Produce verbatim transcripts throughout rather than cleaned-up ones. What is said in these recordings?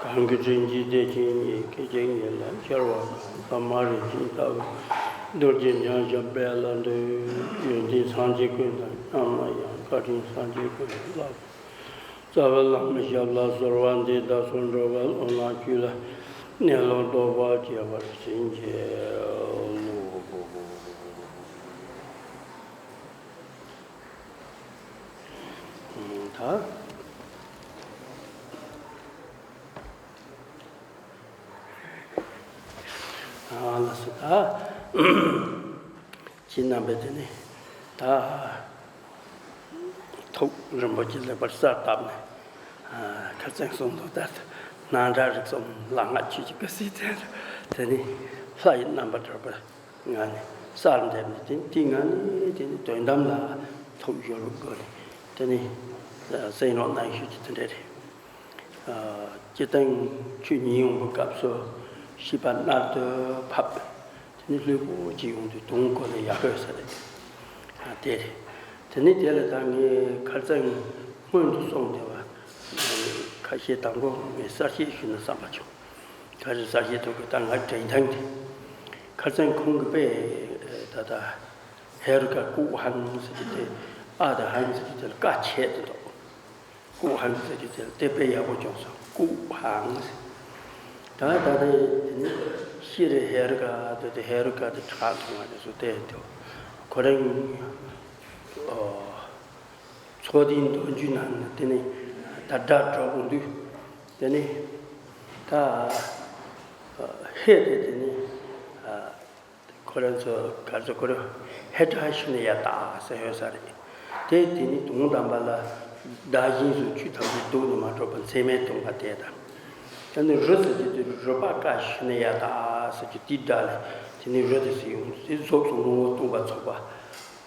གང་གི་དྲིན་གྱིས་བདེ་ཆེན་ཉིད། སྐད་ཅིག་ཉིད་ལ་འཆར་བ་གང་། ལྷ་མ་རིག་ཅིང་ལྟ་བུ། རྡོ་རྗེ་འཆང་ཞབས་པད་ལ་འདུད། ཡོན་ཏན་སངས་རྒྱས་ཀུན་དང་མཉམ་ན་ཡང་། བཀའ་དྲིན་སངས་རྒྱས་ཀུན་ལ་བསླབ། རྩ་བའི་བླ་མའི་ཞབས་ལ་གསོལ་བ་འདེབས། བདག་སོགས་འགྲོ་བའི་ཀློང་ན་རྒྱུད་ལ་གནས་ལུགས་རྟོགས་པ་སྐྱེ་བར་བྱིན་གྱིས་རློབས། ད། ཨ་ལགས་སོ། ད་ཁྱེད་རྣམ་པས་དེ་ནི་ད་ཐུགས་རིན་པོ་ཆེ་ལེགས་པར་གསལ་བཏབ་ནས། ཨ། ཁ་སང་གསུངས་འདུག་ད་སྣང་གྲགས་རིག་གསུམ་ལ་ང་ཆོས་ཀྱི་སྐུ་སྲས་དེ་ནི་ལྷ་ཡི་རྣམ་པར་གྲགས་པ། ང་ནི་གསར་འདེབས་ནས་དེ་དེ་ང་ནི་དེ་ནི་དོན་དམ་ལ་ཐུགས་ཡོད་དགོས་ནས་དེ་ནི་གསན་རོགས་གནང་ཞུ་རྒྱུ་དེ་འདྲ་རེད། ཨ། སྤྱིར་བཏང་ཆོས་ཉན་ཡོང་བའི་སྐབས་སུ་ཤེས་པ་རྣལ་དུ་ཕབ། དེ་ནི་ལྷོད་པོ་ཅིག་ཡོང་དུས་དོན་གོ་ནས་ཡག་ཤོས་ས་རེད། ཨ། དེ་རེད། དེ་ནི་དེ་ལ་ད་ངས་ཁ་སང་སྔོན་དུ་སོང་བསྡད་པ་ཁ་ཤས་དང་པོ་ངས་གསལ་བཤད་ཞུས་ན་བསམ་པ་བྱུང་། ག་རེ་ཟ་བཞིན་འདུག་གི། ད་ང་དྲན་ཐང་དེ། ཁ་སང་ཁོང་གི་དཔེ་ད་ལྟ་ཧེ་རུ་ཀ་ཀུ་ཧང་ཟེར་གྱི་དེ། ཨ་དང་ཧང་ཟེར་གྱི་དེ་ལ་ཀ་ཆད་དུ་འདུག་ཀུ་ཧང་ཟེར་གྱི་དེ་ལ་དེ་དཔེ་ཡག་པོ་བྱུང་སོང་། ཀུ་ཧང་ཟེར། ད་ད་དེ་དེ་ནི་ཤི་རེ་ཧེ་རུ་ཀ་དེ་དེ་ཧེ་རུ་ཀ་དེ་ཁྲག་འཐུང་བ་དེ་སུ་དེ་དེ་ཁོ་རང་། ཨོ། ཚོགས་སྡེའི་མདོ་རྒྱུད་ནང་ནས་དེ་ནི་ད་སྒྲ་སྒྲོག་དགོས་དུས། དེ་ནི་ད་ཧེ་དེ་དེ་ནི་ཁོ་རང་ཚོ་ག་ཚོད་ཁོ་རང་ཧེ་ཏྲ་ཤུ་ནི་ཡ་ཏ་ཟེར་ཡོད་ས་རེད། དེ་དེ་ནི་དོན་དམ་པ་ལ་བདག་གཞན་སོགས་ཆོས་ཐམས་ཅད་སྡུག་ནི་མ་གྲུབ་པ་མཚན་མེད་སྟོང་པ་དེ་དང་། དེ་ནི་རུ་ཟེར་གྱི་དེ་རུ་པ་ཀ་ཤུ་ནི་ཡ་ཏ་ཟེར་གྱི་དེའི་སྒྲ་ལས་དེ་ནི་རུ་དེ་ཟེར་ཡོང་དུས་དེ་གཟུགས་སོགས་ངོ་བོ་སྟོང་པ་ཚོགས་པ།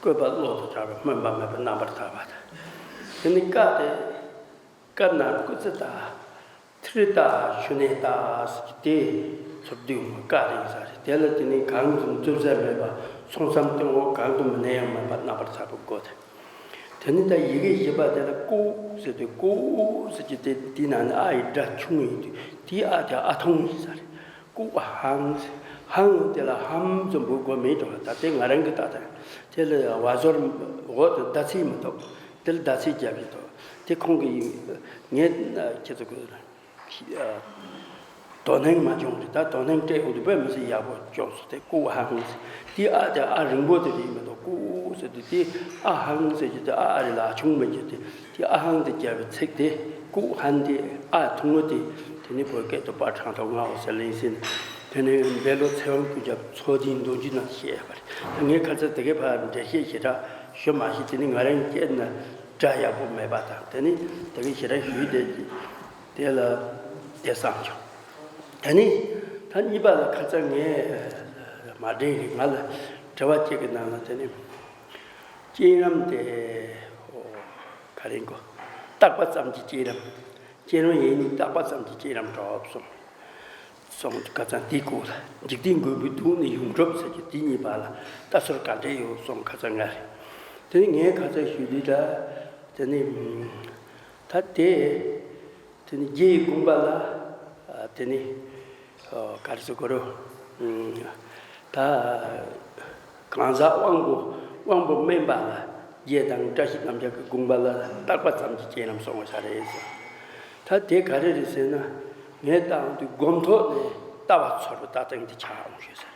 བཀོད་པ་བློ་དང་བྲལ་བའི་སྨོན་པ་མེད་པའི་རྣམ་པར་ཐར་པ་དང་། དེ་ནི་ཀ་དེ། ཀ་ན་སྐུ་ཚེ་ད། ཐིར་ད་ཤུ་ནེ་ད་ཟེར་གྱི་དེ་ཚུར་བསྡུས་མ་ཀ་དེ་ཡིན་ས་རེད། དེ་ལ་དེ་ནི་གང་དུ་འཛུབ་ཟེར་མེད་པ། སོང་ཙམ་སྟོན་འོག་གང་དུ་མི་གནས་ཡང་མེད་པ་རྣམ་པར་ཐར་པའི་སྒོ་དེ། དེ་ནི་ད་ཡི་གེ་བཞི་པ་དེ་ལ་ཀུ་ཟེར་དུས་ཀུ་ཟེར་གྱི་དེ་དེའི་ནང་ནས་ཨ་ཡི་སྒྲ་ཆུང་ངུ་ཡིན་དུས་དེའི་ཨ་དེ་ཨ་ཐུང་ཡིན་ས་རེད། ཀུ་ཧང་ཟེར། ཧང་དེ་ལ་ཧམ་ཙམ་འབུད་དགོས་མེད་འགྲོ་བ། ད་དེ་ང་རང་གི་ལྟ་སྟངས། དེ་ལ་བ་ཟོར་འོག་ཏུ་ཟླ་ཚེས་མི་འདུག་དེ་ལ་ཟླ་ཚེས་རྒྱབ་ཀྱི་འདུག་དེ་ཁོང་གི་ཡིན། ངས་ཁྱེད་ཚོ་གི་དོ་སྣང་མ་བྱུང་རེད། ད་དོ་སྣང་སྤྲད་འོང་དུས་དཔེ་མི་སྲིད་ཡག་པོ་བྱུང་སོང་། དེ་ཀུ་ཧང་ཟེར། དེ་ཨ་དེ་ཨ་རིང་པོ་དེ་རེད་མི་འདུག་ཀུ་ཟེར་དུས་དེ་ཨ་ཧང་ཟེར་གྱི་དེ་ཨ་ཨ་རེད་ལ་ཨ་ཆུང་མེད་ཀྱི་དེ། དེ་ཨ་ཧང་དེ་རྒྱབ་པའི་ཚིག་དེ་ཀུ་ཧན་དེ་ཨ་ཐུང་ངུ་དེ། དེ་ནི་བོད་སྐད་དུ་པ་ཁྲང་ཐོག་ང་འོ་ཟེར་ལེན་ཟིན། དེ་ནི་འདས་ལོ་ཚེ་དབང་ཀུན་ཁྱབ་ཚོགས་འདུའི་མདོ་རྒྱུད་ནང་བཤད་ཡོད་པ་རེད། ད་ངས་ཁ་ཚ་དེ་གའི་ཕར་འགྲེལ་བཤད་ཞེ་དྲག་ཞུ་མ་ཤེས། དེ་ནི་ང་རང་སྐད་ན་སྒྲ་ཡག་པོ་མེད་པ་དང་། དེ་ནི་དེ་གའི་ཞེ་དྲག་ཞུས་དེ་དེ་ལ་དེ་བསམ་བྱུང་། དེ་ནི་ད་གཉིས་པ་ལ་ཁ་ཚ་ངས་མ་འགྲེལ་རིགས་ང་ལ་དྲི་བ་གཅིག་གི་ནང་ལ་དེ་ནི། སྤྱན་རམས་དེ། ཨོ། ག་རེ་གོ། བརྟག་པ་ཙམ་གྱིས་སྤྱན་རམས། སྤྱན་རམས་ཡིན་ནི་བརྟག་པ་ཙམ་གྱིས་སྤྱན་རམས་གྲོགས་སོང་། སོང་ཁ་ཚང་དེའི་སྐོར་ལ། འཇིག་རྟེན་མགོན་པོའི་དུག་ནི་ཡོངས་གྲུབ་ཟེར་གྱི་དེ་གཉིས་པ་ལ་ལྟ་ཚུལ་ག་འདྲས་ཡོད་སོང་ཁ་ཚང་ང་རེད། དེ་ནི་ངས་ཁ་ཚང་ཞུས་དུས་ད། དེ་ནི། ད་དེ། དེ་ནི་རྗེ་ཡི་དགོངས་པ་ལ། ཨ། དེ་ནི། ཨ། ག་རེ་ཟེར་དགོས་རེད། ཨ། ད་གང་ཟག་དབང་པོ་དབང་པོ་དམན་པ་ལ་རྗེ་དང་བཀྲ་ཤིས་རྣམ་རྒྱལ་གྱི་དགོངས་པ་ལ་བརྟག་པ་ཙམ་གྱིས་སྤྱན་རམས་སོང་བ་ཞིག་རེད་ཟེར། ད་དེ་ག་རེ་རེད་ཟེར་ན། ངས་བལྟ་འོང་དུས་སྒོམ་ཐོག་ནས་ལྟ་བ་ཚོར་བའི་ལྟ་སྟངས་དེ་ཆགས་འོང་ཞེས་ཟེར།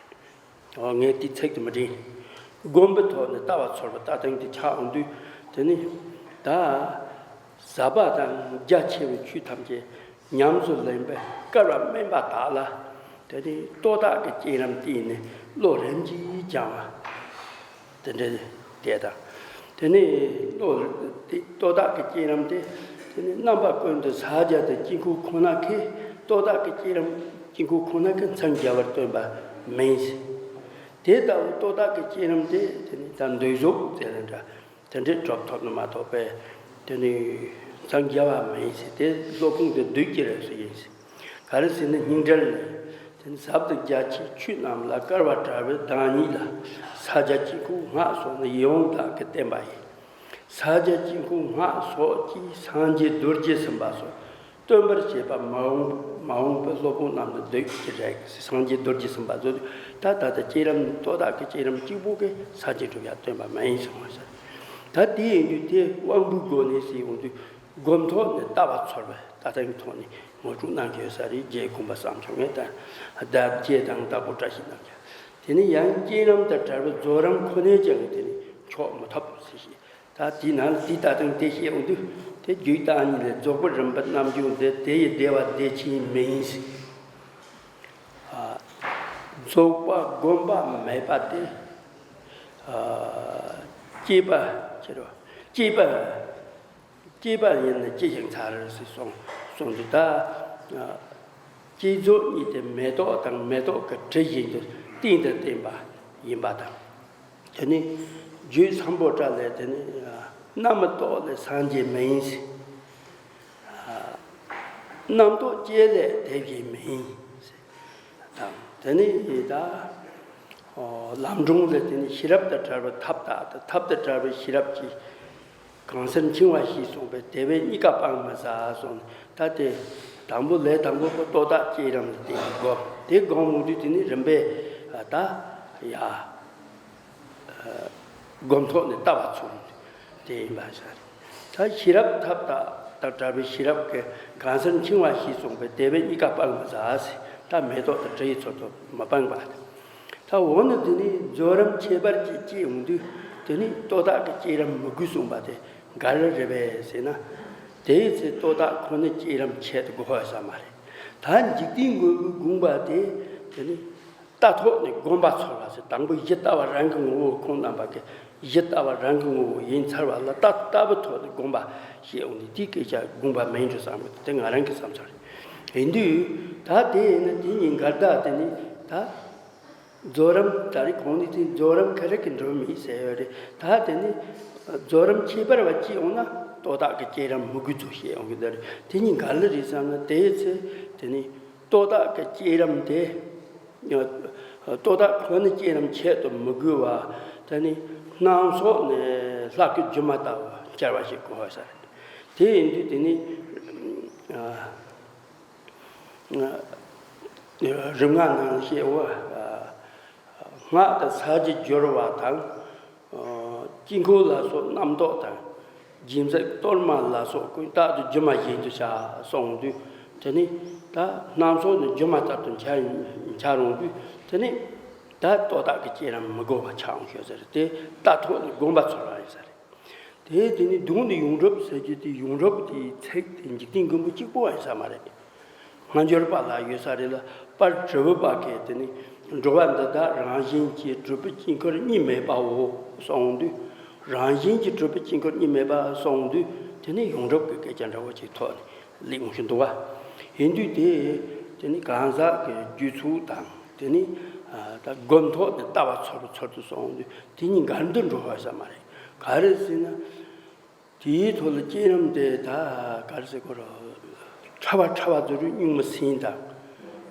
ཨོ། ངས་དེ་ཚིག་དེ་མི་དྲན། སྒོམ་པའི་ཐོག་ནས་ལྟ་བ་ཚོར་བའི་ལྟ་སྟངས་དེ་ཆགས་འོང་དུས། དེ་ནི་ད་ཟབ་པ་དང་རྒྱ་ཆེ་བའི་ཆོས་ཐམས་ཅད་ཉམས་སུ་ལེན་པའི་སྐལ་བ་དམན་པ་དག་ལ། དེ་ནི་རྟོག་བརྟག་གི་སྤྱན་རམས་བསྟན་ནས་བློ་རིམ་གྱིས་སྦྱང་བ། དེ་འདྲ་དེ་དང་། དེ་ནས་བློ་དེ་རྟོག་བརྟག་གི་སྤྱན་རམས་དེ། དེ་ནས་རྣམ་པ་ཀུན་ཏུ་ཕྱག་རྒྱ་དང་དཀྱིལ་འཁོར་ཁོ་ན་ཁས་རྟོག་བརྟག་གི་སྤྱན་རམས་དཀྱིལ་འཁོར་ཁོ་ན་ཁས་མཚན་རྒྱ་བར་སྟོན་པ་མིན། དེ་ལྟ་བུ་རྟོག་བརྟག་གི་སྤྱན་རམས་དེ། དེ་ནས་ད་འདོད་གཟུགས་ཟེར་ན་འདྲ། དེ་འདྲའི་གྲུབ་ཐོབ་ནི་མ་གཏོགས་པས། དེ་ནི་མཚན་རྒྱ་བ་མིན་ཟེར། དེ་སློབ་དཔོན་གྱི་བདུད་ཀྱི་རབས་སུ་ཡིན་ཟེར། ག་རེ་ཟེར་ན་སྙིང་འགྲེལ་ནས། དེ་ནི་ཟབ་ཏུ་རྒྱ་ཆེའི་ཆོས་རྣམས་ལ། བསྐལ་པ་བྲལ་བའི་བདག་ཉིད་ལ། ཕྱག་རྒྱ་དཀྱིལ་འཁོར་སྔགས་སོགས་ནི། ཡིད་འོང་བདག་གིས་བསྟན་པ་ཡིན། ས་སྐྱ་དཀྱིལ་འཁོར་སྔགས་སོགས་ཀྱིས་སངས་རྒྱས་རྡོ་རྗེ་སེམས་དཔའ་སོགས་སྟོན་པར་བྱེད་པ། མ་འོངས་མ་འོངས་པའི་སློབ་དཔོན་རྣམས་ལ་འདོད་ཀྱི་རེག་སངས་རྒྱས་རྡོ་རྗེ་སེམས་དཔའ་ཚོ་ད་ད་ལྟ་བསྐྱེད་རིམ་ཏོ་ཏ་གི་བསྐྱེད་རིམ་གཅིག་པོ་གིས་སངས་རྒྱས་འགྲུབ་ཡ་སྟོན་པ་མ་ཡིན་གསུངས་པ་ཟེར། ད་དེ་ཡིན་དུས་དེ་དབང་པོའི་སྒོ་ནས་ཟེར་ཡོང་དུས་སྒོམ་ཐོག་ནས་ལྟ་བ་ཚོར་བའི་ལྟ་སྟངས་ཐོག་ནས་ངོ་སྤྲོད་གནང་གི་ཡོད་ས་རེད། རྗེ་དགོངས་པ་བསམ་འཆར་ངས་ད་ལྟ་རྗེ་དང་དྭགས་པོ་བཀྲ་ཤིས་རྣམ་རྒྱལ། དེ་ནས་ཡང་བསྐྱེད་རིམ་དང་བྲལ་བའི་རྫོགས་རིམ་ཁོ་ནས་ཀྱང་དེ་ནི་ཆོག་མི་ཐུབ་ཟེར་ཞིང་། ད་དེའི་ནང་ལ་དེའི་ལྟ་སྟངས་དེ་བཤད་ཡོང་དུས་དེ་རྒྱུད་བརྟག་གཉིས་ལས་རྫོགས་པའི་རིམ་པ་རྣམ་འཇོག་འདི་དེ་ཡི་བདེ་བ་བདེ་ཆེན་མིན་ཟེར། ཨ། རྫོགས་པ་བསྒོམ་པ་མེད་པ་སྟེ། ཨ། སྐྱེས་པ་ཁྱེར་བ་སྐྱེས་པ། སྐྱེས་པ་ཡིན་ན་སྐྱེས་ཤིང་འཚར་ཟེར་གསུངས་གསུངས་འདུག་ད། ཨ། བསྐྱེད་རྫོགས་གཉིས་དེ་མེ་ཏོག་དང་མེ་ཏོག་གི་དྲི་བཞིན་དུ་གཏིང་དུ་བརྟེན་པ་ཡིན་པ་དང་། དེ་ནི་རྒྱུད་སམ་བྷོ་ཊ་ལས་དེ་ནི། ཨ། རྣམ་རྟོག་ལས་སངས་རྒྱས་མིན་ཟེར། ཨ། རྣམ་རྟོག་སྐྱེ་ལས་དེ་བཞིན་མིན་ཟེར། དང་། དེ་ནི་ད། ཨོ། ལམ་སྒྲོན་ལས་དེ་ནི་ཤེས་རབ་དང་བྲལ་བའི་ཐབས་དང་ཐབས་དང་བྲལ་བའི་ཤེས་རབ་ཀྱིས་གང་སར་འཆིང་བ་ཞེས་གསུངས་པས་དེ་བས་གཉིས་ཀ་སྤང་མི་བྱ་གསུངས། ད་དེ་དང་པོ་ལས་དང་པོ་པོ་ཏོ་ཏ་བསྐྱེད་རིམ་ལ་དེ་སྒོམ་དེ་སྒོམ་འོང་དུས་དེ་ནི་རིམ་པས་ད་ཡ། སྒོམ་ཐོག་ནས་ལྟ་བ་ཚུགས་དེ་ཡིན་པ་ཤར། ད་ཤེས་རབ་ཐབས་དང་དང་བྲལ་བའི་ཤེས་རབ་ཀྱིས་གང་སར་འཆིང་བ་ཞེས་གསུངས་པས་དེ་བས་གཉིས་ཀ་སྤང་མི་བྱ་ཟེར། ད་མེ་ཏོག་དང་དྲི་ཡི་ཚོད་དུ་མི་སྤང་པ། ད་འོ་ན་དེ་ནི་རྫོགས་རིམ་ཁྱད་པར་གྱིས་བསྐྱེད་འོང་དུས་དེ་ནི་ཏོ་ཏ་གི་བསྐྱེད་རིམ་མི་དགོས་གསུངས་པ་དེ་ག་རེ་རེད་པས་ཟེར་ན། དེའི་ཚེ་ཏོ་ཏ་ཁོ་ནི་བསྐྱེད་རིམ་ཆད་དུ་དགོས་ས་མ་རེད། ད་འཇིག་རྟེན་མགོན་པོའི་དགོངས་པ་དེ་དེ་ནི། ལྟ་ཐོག་ནས་སྒོམ་པ་ཚོར་བ་ཟེར། དང་པོ་གཞི་ལྟ་བ་རང་གི་ངོ་བོ། ཁོང་རྣམ་པ་གི་གཞི་ལྟ་བ་རང་གི་ངོ་བོ་ཡིན་ཚར་བ་ལ་ལྟ་ལྟ་བུ་ཐོག་ནས་སྒོམ་པ་ཞེས་འོང་ནས་དེའི་སྐད་ཆ་དགོངས་པ་མིན་འགྲོ་བསམ་གི། དེ་ང་རང་གི་བསམ་ཚུལ་རེད། ཡིན་དུས་ད་དེ་ཡིན་ན་དེ་གཉིས་འགལ་ཟླ་དེ་ནི་ད་རྫོགས་རིམ་ད་རེས་གོང་ནས་དེ་རྫོགས་རིམ་ག་རེ་གི་འགྲོ་མི་ཟེར་ཡོད་རེད། ད་དེ་ནི་རྫོགས་རིམ་ཁྱད་པར་བ་ཅི་འོང་ན་ཏོ་ཏ་གི་བསྐྱེད་རིམ་མི་དགོས་ཚུལ་ཞེས་འོང་གི་འདི་རེད། དེ་གཉིས་འགལ་ཟླ་རེད་བསམ་ན་དེའི་ཚེ་དེ་ནི་ཏོ་ཏ་གི་བསྐྱེད་རིམ་དེ། ཏོ་ཏ་ཁོ་ནི་བསྐྱེད་རིམ་ཆད་དུ་མི་དགོས་པ། དེ་ནི་སྣང་སོགས་ནི་ལྷ་སྐུ་སྒྱུ་མ་ལྟ་བུ་སྦྱར་བ་ཞིག་དགོས་ས་རེད། དེ་ཡིན་དུས་དེ་ནི་རིམ་ལྔ་ནང་བཤད་པ། སྔགས་དང་ས་གཞི་སྦྱོར་བ་དང་། དཀྱིལ་འཁོར་ལ་སོགས་རྣམ་རྟོག་དང་། སྦྱིན་སྲེག་གཏོར་མ་ལ་སོགས་ཀུན་རྟག་ཏུ་སྒྱུ་མ་བཞིན་དུ་བྱ་གསུངས་དུས་དེ་ནི་ད་སྣང་སོགས་ནི་སྒྱུ་མ་ལྟར་དུ་འཆར་འཆར་འོང་དུས་དེ་ནི་ད་ཏོ་ཏ་གི་བསྐྱེད་རིམ་མི་དགོས་པ་ཆགས་འོང་ཤོད་ཟེར། དེ་ལྟ་ཐོག་ནས་སྒོམ་པ་ཚོར་བ་ཡིན་ས་རེད། དེ་དེ་ནི་གདོང་ནི་ཡོངས་གྲུབ་ཟེར་རྒྱུ་དེ་ཡོངས་གྲུབ་དེའི་ཚིག་དེ་འཇིག་རྟེན་མགོན་པོ་གཅིག་པོ་ཡིན་ས་མ་རེད། སྔ་འགྱུར་པ་ལ་ཡོད་ས་རེད་ལ། དཔལ་དྲི་བུ་པ་གིས་དེ་ནི་འགྲོ་བ་འདི་དག་རང་བཞིན་གྱིས་གྲུབ་པའི་དཀྱིལ་འཁོར་གཉིས་མེད་པའོ་གསུངས་དུས། རང་བཞིན་གྱིས་གྲུབ་པའི་དཀྱིལ་འཁོར་གཉིས་མེད་པ་གསུངས་དུས་དེ་ནི་ཡོངས་གྲུབ་ཀྱི་སྐད་ཆ་འདྲ་བོ་ཅིག་ཐོག་ནས་སླེབས་འོང་བཞིན་འདུག་བ། ཡིན་དུས་དེ་དེ་ནི་གང་ཟག་གི་རྒྱུད་ཚུལ་དང་དེ་ནི་ད་སྒོམ་ཐོག་ནས་ལྟ་བ་ཚོར་ཚོར་དུ་གསུངས་དུས་དེ་གཉིས་འགལ་འདུ་འགྲོ་བ་ས་མ་རེད། ག་རེ་ཟེར་ན། དེའི་ཐོག་ལ་བསྐྱེད་རིམ་དེ་ད་ག་རེ་ཟེར་དགོས་རེད། ཕྲ་བ་ཕྲ་བ་ཟེར་དུས་སྨྱུག་མ་སྲིན་དང་།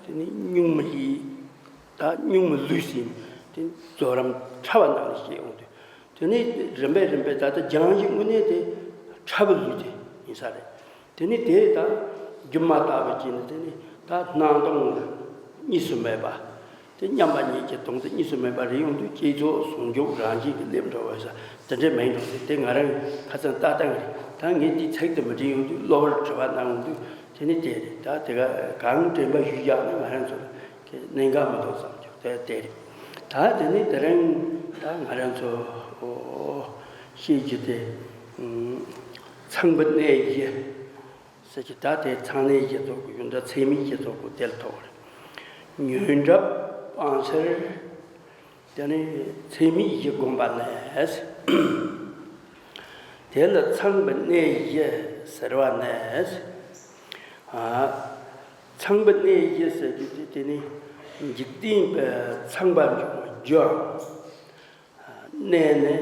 དེ་ནི་སྨྱུག་མ་ཡི། ད་སྨྱུག་མ་ལུས་སྲིན་དེ་རྫོགས་རིམ་ཕྲ་བ་ནང་ལ་བཤད་འོང་དུས། དེ་ནི་རིམ་པས་རིམ་པས་ད་ལྟ་སྦྱང་གཞི་དངོས་གནས་དེ་ཕྲ་བ་ལུས་དེ་ཡིན་ས་རེད། དེ་ནི་དེ་ད་སྒྱུ་མ་ལྟ་བུ་བྱས་ནས་དེ་ནི་ད་སྣང་སྟོང་གཉིས་སུ་མེད་པ། དེ་མཉམ་པ་ཉིད་ཀྱི་དོན་དུ་གཉིས་སུ་མེད་པ་རེ་ཡོང་དུས་བསྐྱེད་རྫོགས་ཟུང་འཇུག་རང་བཞིན་གྱིས་སླེབས་འགྲོ་བ་ས་དེ་འདྲས་མིན་འགྲོ་ཟེར། དེ་ང་རང་ཁ་སང་ལྟ་སྟངས་རེད། ད་ངས་འདི་ཚིག་དེ་མི་དྲན་ཡོང་དུས་གློ་བུར་དྲི་བ་གནང་ཡོང་དུས་དེ་ནི་དེ་རེད། ད་དེ་ག་གང་དྲན་པ་ཞུས་བཞག་ན་ང་རང་ཚོ་ལ་གནད་འགག་མི་འདུག་བསམ་རྒྱུ་དེ་དེ་རེད། ད་དེ་ནི་དེ་རིང་ད་ང་རང་ཚོ་ཤེས་རྒྱུ་དེ་ཚངས་པའི་གནས་བཞི། ཟེར་གྱི་ད་དེ་ཚངས་གནས་བཞི་ཚོགས་ཀྱི་ཡོན་ཏན་ཚད་མེད་བཞི་ཚོགས་ཀྱི་དེ་ལ་ཐོགས་རེད། ཉོན་སྒྲིབ་སྤང་ཕྱིར། དེ་ནི་ཚད་མེད་བཞི་བསྒོམས་པ་ལས། དེ་ལ་ཚངས་པའི་གནས་བཞི་ཟེར་བ་ནས། ཨ། ཚངས་པའི་གནས་བཞི་ཟེར་རྒྱུ་དེ་དེ་ནི་འཇིག་རྟེན་པའི་ཚངས་པ་འབྱུང་བ་རྒྱུའམ། གནས་ནི།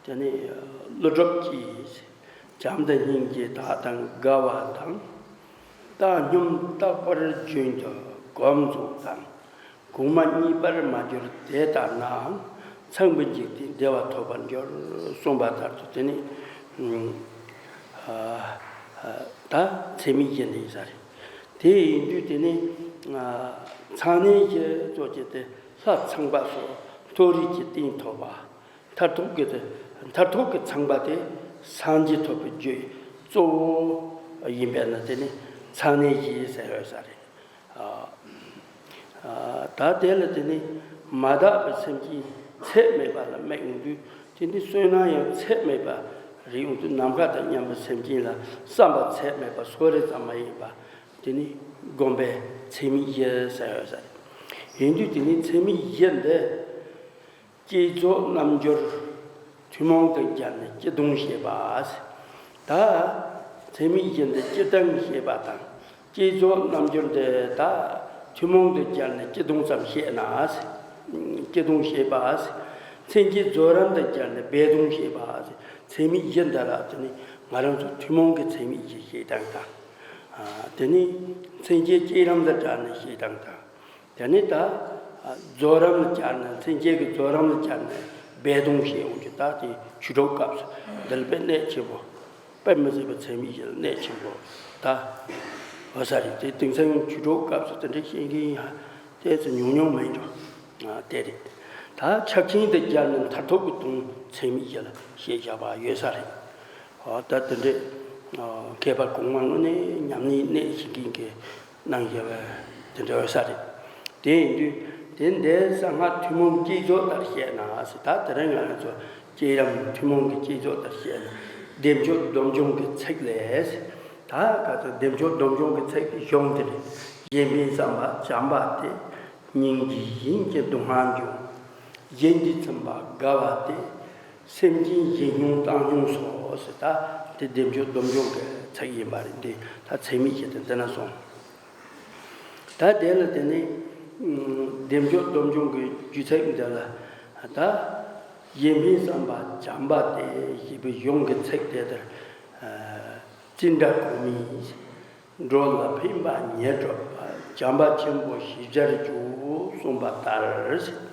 དེ་ནི་ཀླུ་སྒྲུབ་ཀྱིས་བྱམས་དང་སྙིང་རྗེ་དག་དང་དགའ་བ་དང་། བཏང་སྙོམས་རྟག་པར་རྒྱུན་དུ་སྒོམ་རྫོགས་དང་། གོང་མ་གཉིས་པར་མ་གྱུར་དེ་ལྟ་ནའང་། ཚངས་པའི་འཇིག་རྟེན་བདེ་བ་ཐོབ་པར་འགྱུར། གསུངས་པ་ལྟར་དུ་དེ་ནི་ ཨ་ཨ་ད་ཚད་མེད་བཞི་འདི་ཡིན་ས་རེད། དེ་ཡིན་དུས་དེ་ནི་ཨ་ཚངས་གནས་བཞི་ཙོགས་ཀྱི་དེ་ལྷ་ཚངས་པ་སོགས་མཐོ་རིས་ཀྱི་རྟེན་ཐོབ་པ། མཐར་ཐུག་གི་དེ་མཐར་ཐུག་གི་ཚངས་པ་དེ་སངས་རྒྱས་ཐོབ་པའི་རྒྱུ་གཙོ་བོ་ཡིན་པས་ན་དེ་ནི་ཚངས་གནས་བཞི་ཟེར་ཡོད་ས་རེད། ཨ་ཨ་ད་དེ་ལ་དེ་ནི་མ་དག་པའི་སེམས་ཅན་ཚད་མེད་པ་ལ་དམིགས་ཡོང་དུས་དེ་འདི་བསོད་ནམས་ཡང་ཚད་མེད་པ་རེད་ཡོང་དུས་ནམ་མཁའ་དང་མཉམ་པའི་སེམས་ཅན་ལ་བསམ་པ་ཚད་མེད་པ་སོགས་རེ་ཙམ་མ་ཡིན་པ་དེ་ནི་བསྒོམ་པའི་ཚད་མེད་བཞི་ཟེར་ཡོད་ས་རེད། ཡིན་དུས་དེ་ནི་ཚད་མེད་བཞི་འདི། བསྐྱེད་རྫོགས་རྣལ་འབྱོར་ཐུན་མོང་དུ་སྦྱར་ནས་བཅུ་སྟོང་བཤད་པ། ད་ཚད་མེད་བཞི་འདི་བཅུ་སྟོང་བཤད་པ་དང་། བསྐྱེད་རྫོགས་རྣལ་འབྱོར་འདི་ད་ཐུན་མོང་དུ་སྦྱར་ནས་བཅུ་སྟོང་ཙམ་བཤད་ན། བཅུ་སྟོང་བཤད་པ། མཚན་བཅས་རྫོགས་རིམ་དུ་སྦྱར་ནས་བརྒྱད་སྟོང་བཤད་པ། ཚད་མེད་བཞི་འདི་ལ་དེ་ནི་ང་རང་ཚོ་ཐུན་མོང་གི་ཚད་མེད་བཞི་བཤད་སྟངས་དང་། དེ་ནི་མཚན་བཅས་བསྐྱེད་རིམ་དུ་སྦྱར་ནས་བཤད་སྟངས་དང་། དེ་ནས་ད་རྫོགས་རིམ་ལ་སྦྱར་ནས་མཚན་བཅས་ཀྱི་རྫོགས་རིམ་ལ་སྦྱར་ནས་སྦས་དོན་བཤད་འོང་གི། ད་དེ་ཆོས་གྲོགས་སྐབས་སུ་འདི་ལ་དཔེ་གནད་ཆེན་པོ། དཔེ་མི་སྲིད་པའི་ཚད་མེད་བཞི་ལ་གནད་ཆེན་པོ་ད་འོ་ས་རེད། དེ་དེང་སང་ཆོས་གྲོགས་སྐབས་སུ་དེ་འདྲ་བཤད་མཁན་ཡང་དེ་ཚོ་ཉུང་ཉུང་མིན་འགྲོ། དེ་རེད། ད་ཕྱག་ཆེན་དུ་སྦྱར་ནས་མཐར་ཐུག་གི་དོན་ཚད་མེད་བཞི་ལ་བཤད་བཞག་པ་ཡོད་ས་རེད། ཨ་ད་དེ་འདྲའི་ཨ་མཁས་པ་གོང་མ་དངོས་གནས་ཉམས་ལེན་གནད་ཤེས་མཁན་གྱི་གནང་བཞག་པ་དེ་འདྲ་ཡོད་ས་རེད། དེ་ཡིན་དུས་དེ་འདྲའི་གསང་སྔགས་ཐུན་མོང་བསྐྱེད་རྫོགས་ལྟར་བཤད་ན་ཟེར། ད་དེ་རིང་ང་རང་ཚོ་བསྐྱེད་རིམ་ཐུན་མོང་གི་བསྐྱེད་རྫོགས་ལྟར་བཤད་ན་བདེ་མཆོག་སྡོམ་འཇུག་གི་ཚིག་ལས། ད་ག་ཚོད་བདེ་མཆོག་སྡོམ་འཇུག་གི་ཚིག་གི་གཞུང་དེ་ནི་གཞན་ཕན་བསམ་པ་བྱམས་པ་སྟེ། སྙིང་རྗེས་གཞན་གྱི་སྡུག་བསྔལ་འཇོམས། གཞན་གྱིས་ཚིམ་པ་དགའ་བ་སྟེ། སེམས་ཅན་གཞན་སྙུང་བཏང་སྙུང་སོགས་ཟེར། ད་དེ་བདེ་མཆོག་སྡོམ་འཇུག་གི་ཚིག་ཡིན་པ་རེད། འདི་ད་ཚད་མེད་བཞི་དེ་འདི་ན་སོང་། ད་དེ་ལ་དེ་ནི་བདེ་མཆོག་སྡོམ་འཇུག་གི་རྒྱུ་ཚིག་འདི་ལ་ད་གཞན་ཕན་བསམ་པ་བྱམས་པ་སྟེ་ཞེས་པའི་གཞུང་གི་ཚིག་དེ་ལྟར། ཙནྡྲ་གོ་མི། འགྲོ་ལ་ཕན་པ་ཉིད་སྒྲུབ་པ། བྱམས་པ་ཆེན་པོ་ཞེས་བྱར་གྱུར་གསུངས་པ་ལྟར།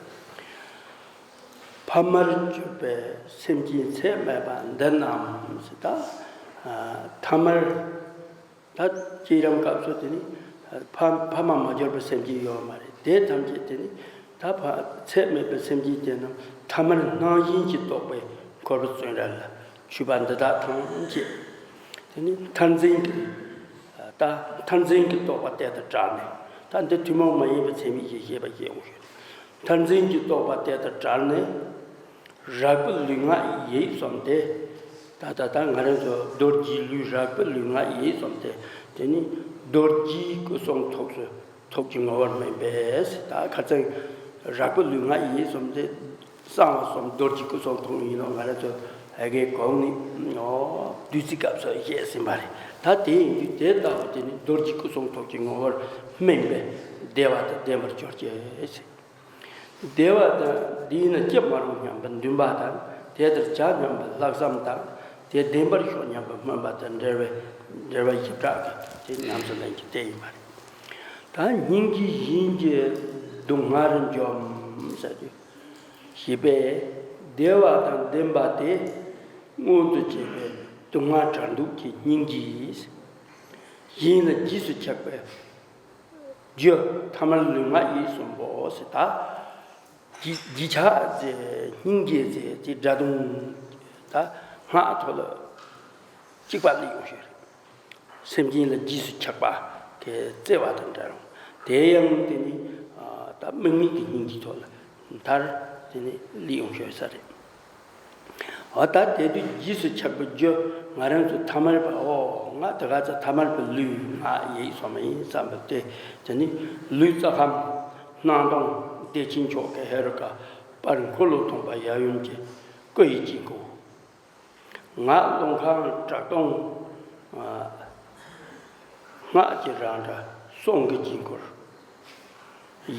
ཕ་མར་གྱུར་པའི་སེམས་ཅན་ཚད་མེད་པ་འདི་རྣམས་ཟེར། ད་ཐ་མར་ད་བསྐྱེད་རིམ་སྐབས་སུ་དེ་ནི་ཕ་ཕ་མ་མ་གྱུར་པའི་སེམས་ཅན་ཡོད་མ་རེད། དེ་ཐམས་ཅད་དེ་ནི་ད་ཕ་ཚད་མེད་པའི་སེམས་ཅན་དེ་རྣམས་ཐ་མར་སྣང་བཞིན་གྱིས་རྟོགས་པའི་འཁོར་བའི་བཙོན་ར་ལ་ཆུད་པ་འདི་དག་ཐམས་ཅད་དེ་ནི་མཐར་འཛིན་གྱི་ད་མཐར་འཛིན་གྱི་རྟོག་པ་དེ་དང་བྲལ་ནས། ད་འདི་ཐུན་མོང་མ་ཡིན་པའི་ཚད་མེད་བཞི་ཞེས་པ་ཞིག་འོང་ཞིང་། མཐར་འཛིན་གྱི་རྟོག་པ་དེ་དང་བྲལ་ནས། རགས་པའི་ལུས་ངག་ཡིད་གསུམ་སྟེ། ད་ད་ད་ང་རང་ཚོ་རྡོ་རྗེའི་ལུས། རགས་པའི་ལུས་ངག་ཡིད་གསུམ་སྟེ། དེ་ནི་རྡོ་རྗེའི་སྐུ་གསུང་ཐུགས་སུ་ཐུགས་ཀྱི་ངོ་བོར་སྨིན་པས། ད་ཁ་སང་རགས་པའི་ལུས་ངག་ཡིད་གསུམ་སྟེ། གསང་བ་གསུམ་རྡོ་རྗེ་སྐུ་གསུང་ཐུགས་ཡིན་ནོ། ང་རང་ཚོ་ཨ་གའི་གོང་ནས་ཨོ་བདུད་རྩི་སྐབས་སུ་བཤད་ཟིན་པ་རེད། ད་དེ་ཡིན་དུས་དེ་ལྟ་བུ་དེ་ནི་རྡོ་རྗེ་སྐུ་གསུང་ཐུགས་ཀྱི་ངོ་བོར་སྨིན་པས་བདེ་བ་དང་ལྡན་པར་གྱུར་ཅིག། བདེ་བ་དང་འདིས་ནི་སྐྱིད་མ་རུངས་སྙམ་པའི་འདུན་པ་དང་། དེ་ལྟར་བྱ་སྙམ་པའི་ལྷག་བསམ་དང་། དེ་བདེན་པར་ཤོག་སྙམ་པའི་སྨོན་པ་དང་འབྲེལ་བའི་འབྲེལ་བ་ཞེ་དྲག་གི་དེ་ཉམས་སུ་ལེན་གྱི་དེ་ཡིན་པ་རེད། ད་སྙིང་རྗེས་གཞན་གྱི་སྡུག་བསྔལ་འཇོམས་ཟེར་དུས། ཞེས་པས་བདེ་བ་དང་ལྡན་པ་སྟེ། མངོན་དུ་བྱས་པའི་སྡུག་བསྔལ་བྲལ་འདོད་ཀྱི་སྙིང་རྗེས། གཞན་ལ་རྗེས་སུ་ཆགས་པའི་རྒྱུ་ཐ་མལ་ལུས་ངག་ཡིད་གསུམ་པོ་ཟེར། ད་རྗེས་རྗེས་ཆགས་ཟེར། སྙིང་རྗེ་ཟེར་དེ་སྒྲ་དོན་ད་སྔགས་ཐོག་ལ་གཅིག་པ་ལ་ཡོང་ཤེས་རེད། སེམས་ཅན་ལ་རྗེས་སུ་ཆགས་པ་དེ་བརྩེ་བ་དང་འདྲ་རུང་། དེ་ཡང་དེ་ནི་ད་དམིགས་མེད་ཀྱི་སྙིང་རྗེའི་ཐོག་ལ་མཐར་དེ་ནི་སླེབས་ཡོང་ཤོད་ས་རེད། འོ་ད་དེ་དུས་རྗེས་སུ་ཆགས་པའི་རྒྱུ་ང་རང་ཚོ་ཐ་མལ་པ། འོ་ང་དེ་ག་ཚོད་ཐ་མལ་པའི་ལུས་ངག་ཡིད་གསུམ་ཡིན་བསམ་པ་དེ། དེ་ནི་ལུས་རྩ་ཁམས་སྣང་སྟོང་བདེ་ཆེན་མཆོག་གི་ཧེ་རུ་ཀ་པར་འཁོར་ལོ་སྟོང་པ་ཡབ་ཡུམ་གྱི་སྐུ་ཡི་དཀྱིལ་འཁོར། ངག་རླུང་ཁམས་གྲགས་སྟོང་སྔགས་ཀྱི་རང་སྒྲ་གསུང་གི་དཀྱིལ་འཁོར།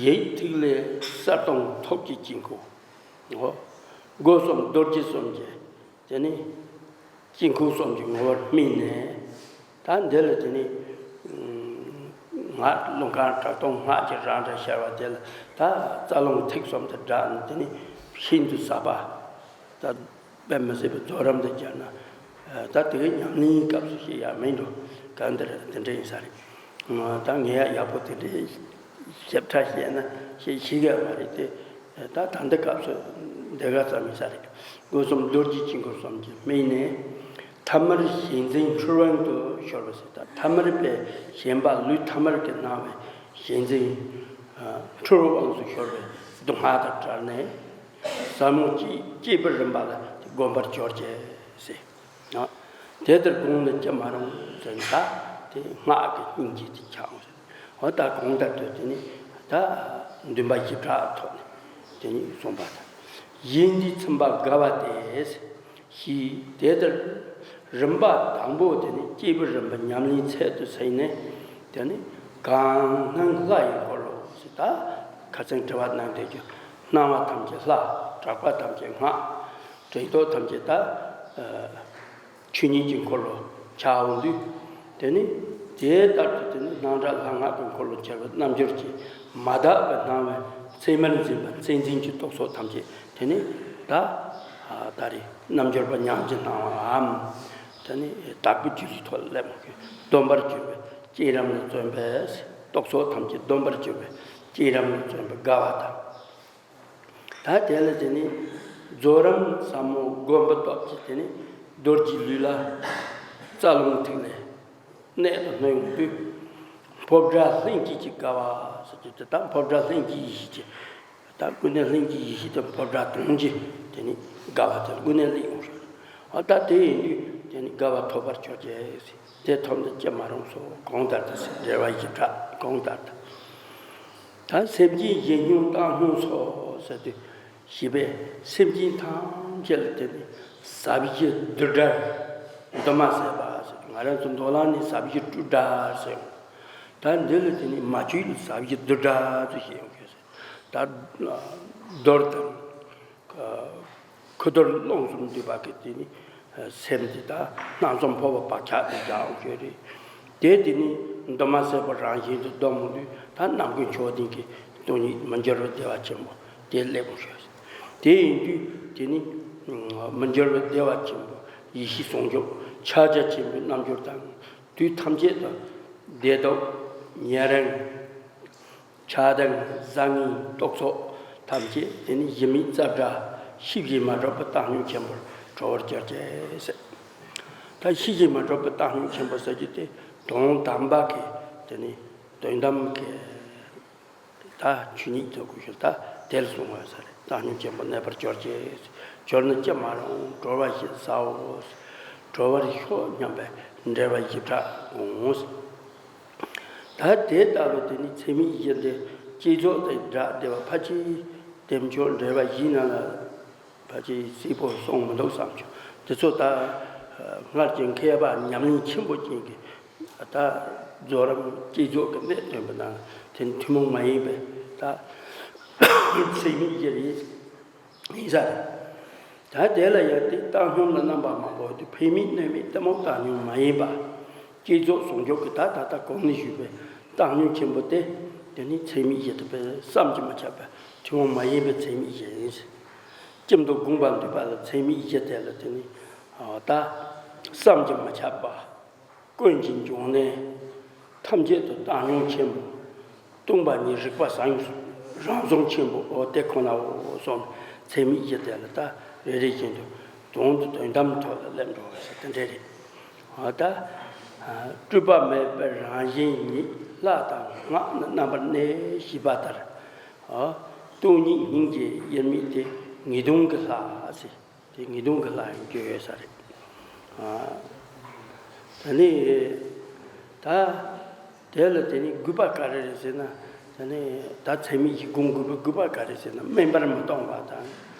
ཡིད་ཐིག་ལེ་གསལ་སྟོང་ཐུགས་ཀྱི་དཀྱིལ་འཁོར། སྒོ་གསུམ་རྡོ་རྗེ་གསུམ་གྱི་དེ་ནི་དཀྱིལ་འཁོར་གསུམ་གྱི་ངོ་བོར་སྨིན་ནས། ད་འདི་ལ་དེ་ནི་ངག་རླུང་ཁམས་གྲགས་སྟོང་སྔགས་ཀྱི་རང་སྒྲ་ཤར་བ་དེ་ལ་ད་རྩ་རླུང་ཐིག་གསུམ་དུ་བསྒྲགས་ནས་དེ་ནི་ཤིན་ཏུ་ཟབ་པ། ད་དཔེ་མི་སྲིད་པའི་རྫོགས་རིམ་དུ་སྦྱར་ན་ ད་དེ་གའི་ཉམས་ལེན་སྐབས་སུ་བཤད་ཡག་མིན་འགྲོ། གང་ལྟར་དེ་འདྲ་ཡིན་ས་རེད། ད་ངས་ཡག་ཡག་པོ་དེ་འདྲའི་ཞིབ་ཕྲ་བཤད་ན་བཤད་ཤེས་ཀྱི་མ་རེད་དེ། ད་ད་ལྟ་སྐབས་སུ་འདི་ག་ཙམ་ཡིན་ས་རེད། སྒོ་གསུམ་རྡོ་རྗེ་དཀྱིལ་འཁོར་གསུམ་གྱི་སྨིན་ནས། ཐ་མལ་གཞན་འཛིན་འཁྲུལ་དབང་དུ་ཤོར་བ་ཟེར། ད་ཐ་མལ་པའི་ཞེན་པ་ལུས་ཐ་མལ་གྱིས་སྣང་བའི་གཞན་འཛིན་འཁྲུལ་དབང་དུ་ཤོར་བའི་སྡུག་བསྔལ་དང་བྲལ་ནས། ཟབ་མོ་སྐྱེས་སྐྱེས་བུའི་རིམ་པ་ལ་བསྒོམ་པར་གྱུར་ཅིག་ཟེར། ཨ། དེ་ལྟར་དགོངས་ནས་ཅི་མ་རུང་ཟེར་ན། ད་དེ་སྔགས་ཀྱི་སྙིང་རྗེ་དེ་འཆང་ཟེར། འོ་ད་གོང་ལྟར་དུ་དེ་ནི་ད་འདུན་པ་བཞི་སྦྲགས་ཐོག་ནས་དེ་ནི་གསུངས་པ་དང་། ཡིད་འདི་ཚིམ་པ་དགའ་བ་སྟེ་ཞེས། དེ་ལྟར་རིམ་པ་དང་པོ་དེ་ནི་སྐྱེས་བུའི་རིམ་པ་ཉམས་ལེན་ཚད་དུ་ཟིན་ནས། དེ་ནི་གང་སྣང་ལྷ་ཡི་འཁོར་ལོ་ཟེར། ད་ཁ་སང་དྲི་བ་གནང་དེ་རྒྱུ། སྣང་བ་ཐམས་ཅད་ལྷ། གྲགས་པ་ཐམས་ཅད་སྔགས། དྲན་རྟོག་ཐམས་ཅད་ད། ཆོས་ཉིད་ཀྱི་འཁོར་ལོ་འཆར་འོང་དུས། དེ་ནི་དེ་ལྟར་དུ་དེ་ནི་སྣང་གྲགས་ལྷ་སྔགས་ཀྱི་འཁོར་ལོ་འཆར་བའི་རྣམ་འགྱུར་གྱིས་མ་དག་པའི་སྣང་བའི་ཚད་མར་འཛིན་པ་ཚད་འཛིན་གྱི་རྟོག་ཚོགས་ཐམས་ཅད་དེ་ནི་ད་ད་རེས་རྣལ་འབྱོར་པ་ཉམས་ཀྱི་སྣང་བའམ། དེ་ནི་དག་པའི་རྒྱུད་ཀྱི་ཐོག་ལ་སླེབས་མ་དགོས། སྡོམ་པར་གྱུར་པའི་བསྐྱེད་རིམ་ལ་བརྩོན་པས་རྟོག་ཚོགས་ཐམས་ཅད་སྡོམ་པར་གྱུར་པའི་བསྐྱེད་རིམ་ལ་བརྩོན་པའི་དགའ་བ་དང་། ད་དེ་ལ་དེ་ནི་རྫོགས་རིམ་ཟབ་མོ་བསྒོམ་པའི་སྟོབས་ཀྱིས་དེ་ནི་རྡོ་རྗེ་ལུས་ལ་རྩ་རླུང་ཐིག་ལེ་གནད་དུ་སྣུན་ཡོང་དུས། འཕོ་བྲང་ལྷན་སྐྱེས་ཀྱི་དགའ་བ་ཟེར་གྱི་དེ་དག་འཕོ་བྲང་ལྷན་སྐྱེས་ཡེ་ཤེས་ཀྱི། ད་ཀུན་ནས་ལྷན་སྐྱེས་ཡེ་ཤེས་དེ་འཕོ་བྲང་དོན་གྱི་དེ་ནི་དགའ་བ་དེ་ཀུན་ནས་སླེབས་ཡོང་ཞིང་། འོ་ད་དེ་ཡིན་དུས་དེ་ནི་དགའ་བ་ཐོབ་པར་གྱུར་ཅིག་ཟེར། དེ་ཐོབ་ནས་ཅི་མ་རུང་སོགས་གོང་ལྟར་དུ་ཟེར། འགྲེལ་པ་བཞི་སྦྲགས་གོང་ལྟར་དུ། ད་སེམས་ཅན་གཞན་སྙུང་བཏང་སྙོམས་སོགས་ཟེར་དུས། ཞེས་པས་སེམས་ཅན་ཐམས་ཅད་ལ་དེ་ནི་ཟབ་ཞི་བདུད་དགྲར། གདོན་མ་ཟད་པ་ཟེར། ང་རང་ཚོ་མདོ་ལ་ནི་ཟབ་ཞི་སྤྲུལ་དགྲ་ཟེར། ད་འདི་ལ་དེ་ནི་མ་བཅོས་ལ་ཟབ་ཞི་བདུད་དགྲ་ཟེར་ཞེས་ཡོང་གི་ཟེར། ད་རྡོར་དང་། ཁུ་རྡོར་རླུང་གསུམ་འདུས་པ་གི་དེ་ནི་སེམས་དེ་དག་སྣང་གསུམ་འཕོ་བ་བག་ཆགས་དེ་འཇགས་འོང་ཞེས་རེད། དེ་དེ་ནི་གདོན་མ་ཟད་པ་རང་བཞིན་དུ་སྡོམ་འོང་དུས། ད་རྣམ་ཀུན་མཆོག་ལྡན་གྱི་སྟོང་ཉིད་མི་འགྱུར་བའི་བདེ་བ་ཆེན་པོ་དེ་སླེབས་འོང་ཞེས། དེ་ཡིན་དུས་དེ་ནི་མི་འགྱུར་བའི་བདེ་བ་ཆེན་པོ་ཡེ་ཤེས་ཟུང་འཇུག་ཕྱག་རྒྱ་ཆེན་པོའི་རྣལ་འབྱོར་དང་། དུས་ཐམས་ཅད་དུ་བདེ་སྡུག་ཉེ་རིང་ཆགས་སྡང་བཟང་ངན་རྟོག་ཚོགས་ཐམས་ཅད་དེ་ནི་གཞི་མེད་རྩ་བྲལ་ཤེས་བཞིན་མ་གྲུབ་པའི་བཏང་སྙོམས་ཆེན་པོར་གྲོལ་བར་གྱུར་ཅིག་ཟེར། ད་ཤེས་བཞིན་མ་གྲུབ་པའི་བཏང་སྙོམས་ཆེན་པོ་ཟེར་རྒྱུ་དེ་དོན་དམ་པ་གི་དེ་ནི་དོན་དམ་གི་ད་ཆོས་ཉིད་དུ་གོ་ཤེས། ད་དེ་ལ་གསུངས་པ་ས་རེད། བཏང་སྙོམས་ཆེན་པོ་གནས་པར་གྱུར་ཅིག། གྱུར་ནས་ཅི་མ་རུང་གྲོལ་བ་ཞེས་བྱའོ། གྲོལ་བར་ཤོག་སྙམ་པའི་འགྲེལ་པ་བཞི་སྦྲགས་དགོངས། ད་དེ་ལྟ་བུ་དེ་ནི་ཚད་མེད་བཞི་དེ་བསྐྱེད་རྫོགས་དང་སྦྲགས་བསྡད་པ་ཕལ་ཆེར་དེ་མཆོག་འགྲེལ་པ་བཞིའི་ནང་ལ་ཕལ་ཆེར་གསལ་པོ་གསུངས་མི་འདུག་བསམ་བྱུང་། དེ་ཚོ་ད་སྔར་གྱི་མཁས་པ་ཉམས་ལེན་ཆེན་པོ་ཅན་གྱི་ད་རྫོགས་རིམ་བསྐྱེད་རྫོགས་ཀྱི་གནད་སྟོན་པ་དང་། དེ་ནི་ཐུན་མོང་མ་ཡིན་པའི་ད་ཚད་མེད་བཞི་རེད། ཡིན་ས་རེད། ད་དེ་ལ་ཡང་དེ་བཏང་སྙོམས་ལ་རྣམ་པ་མང་པོ་དེ་འཕེལ་མེད་གནོད་མེད་གཏི་མུག་བཏང་སྙོམས་མ་ཡིན་པ། བསྐྱེད་རྫོགས་ཟུང་འཇུག་གི་ད་ད་ལྟ་གོང་ནས་ཞུས་པའི་བཏང་སྙོམས་ཆེན་པོ་དེ། དེ་ནི་ཚད་མེད་བཞི་དེ་བས་བསམ་གྱིས་མི་ཁྱབ་པའི་ཐུན་མོང་མ་ཡིན་པའི་ཚད་མེད་བཞི་ཡིན། ཁྱིམ་དུ་དགོངས་པ་འདུས་པ་ལ་ཚད་མེད་བཞི་དེ་ལ་དེ་ནི་ད་བསམ་གྱིས་མི་ཁྱབ་པ། ཀུན་གྱི་འབྱུང་གནས་ཐམས་ཅད་དུ་བཏང་སྙོམས་ཆེན་པོ། སྟོང་པ་ཉིད་རིག་པ་ཟང་ཟིང་རང་བྱུང་ཆེན་པོ། འོ་དེ་ཁོ་ནའོ་གསུངས། ཚད་མེད་བཞི་དེ་ལ་ད་རེ་རེ་བཞིན་དུ་དོན་དུ་དོན་དམ་ཐོག་ལ་སླེབས་འགྲོ་བ་ཟེར་དེ་འདྲ་རེད། འོ་ད། སྤྲོས་པ་མེད་པའི་རང་བཞིན་ཉིད། ལྷ་དང་སྔགས་ནི་རྣམ་པར་གནས་ཞེས་པ་ལྟར། འོ། སྟོང་ཉིད་སྙིང་རྗེ་དབྱེར་མེད་དེ་ངེས་དོན་གྱི་ལྷ་ཟེར། དེ་ངེས་དོན་གྱི་ལྷ་ཡང་བརྗོད་ཡོད་ས་རེད། ཨ། ད་ནི། ད། དེ་ལ་དེ་ནི་དགོས་པ་ག་རེ་རེད་ཟེར་ན། ད་ནི་ད་ཚད་མེད་བཞི་སྒོམ་དགོས་པའི་དགོས་པ་ག་རེ་ཟེར་ན། དམན་པར་མི་གཏོང་བ་དང་།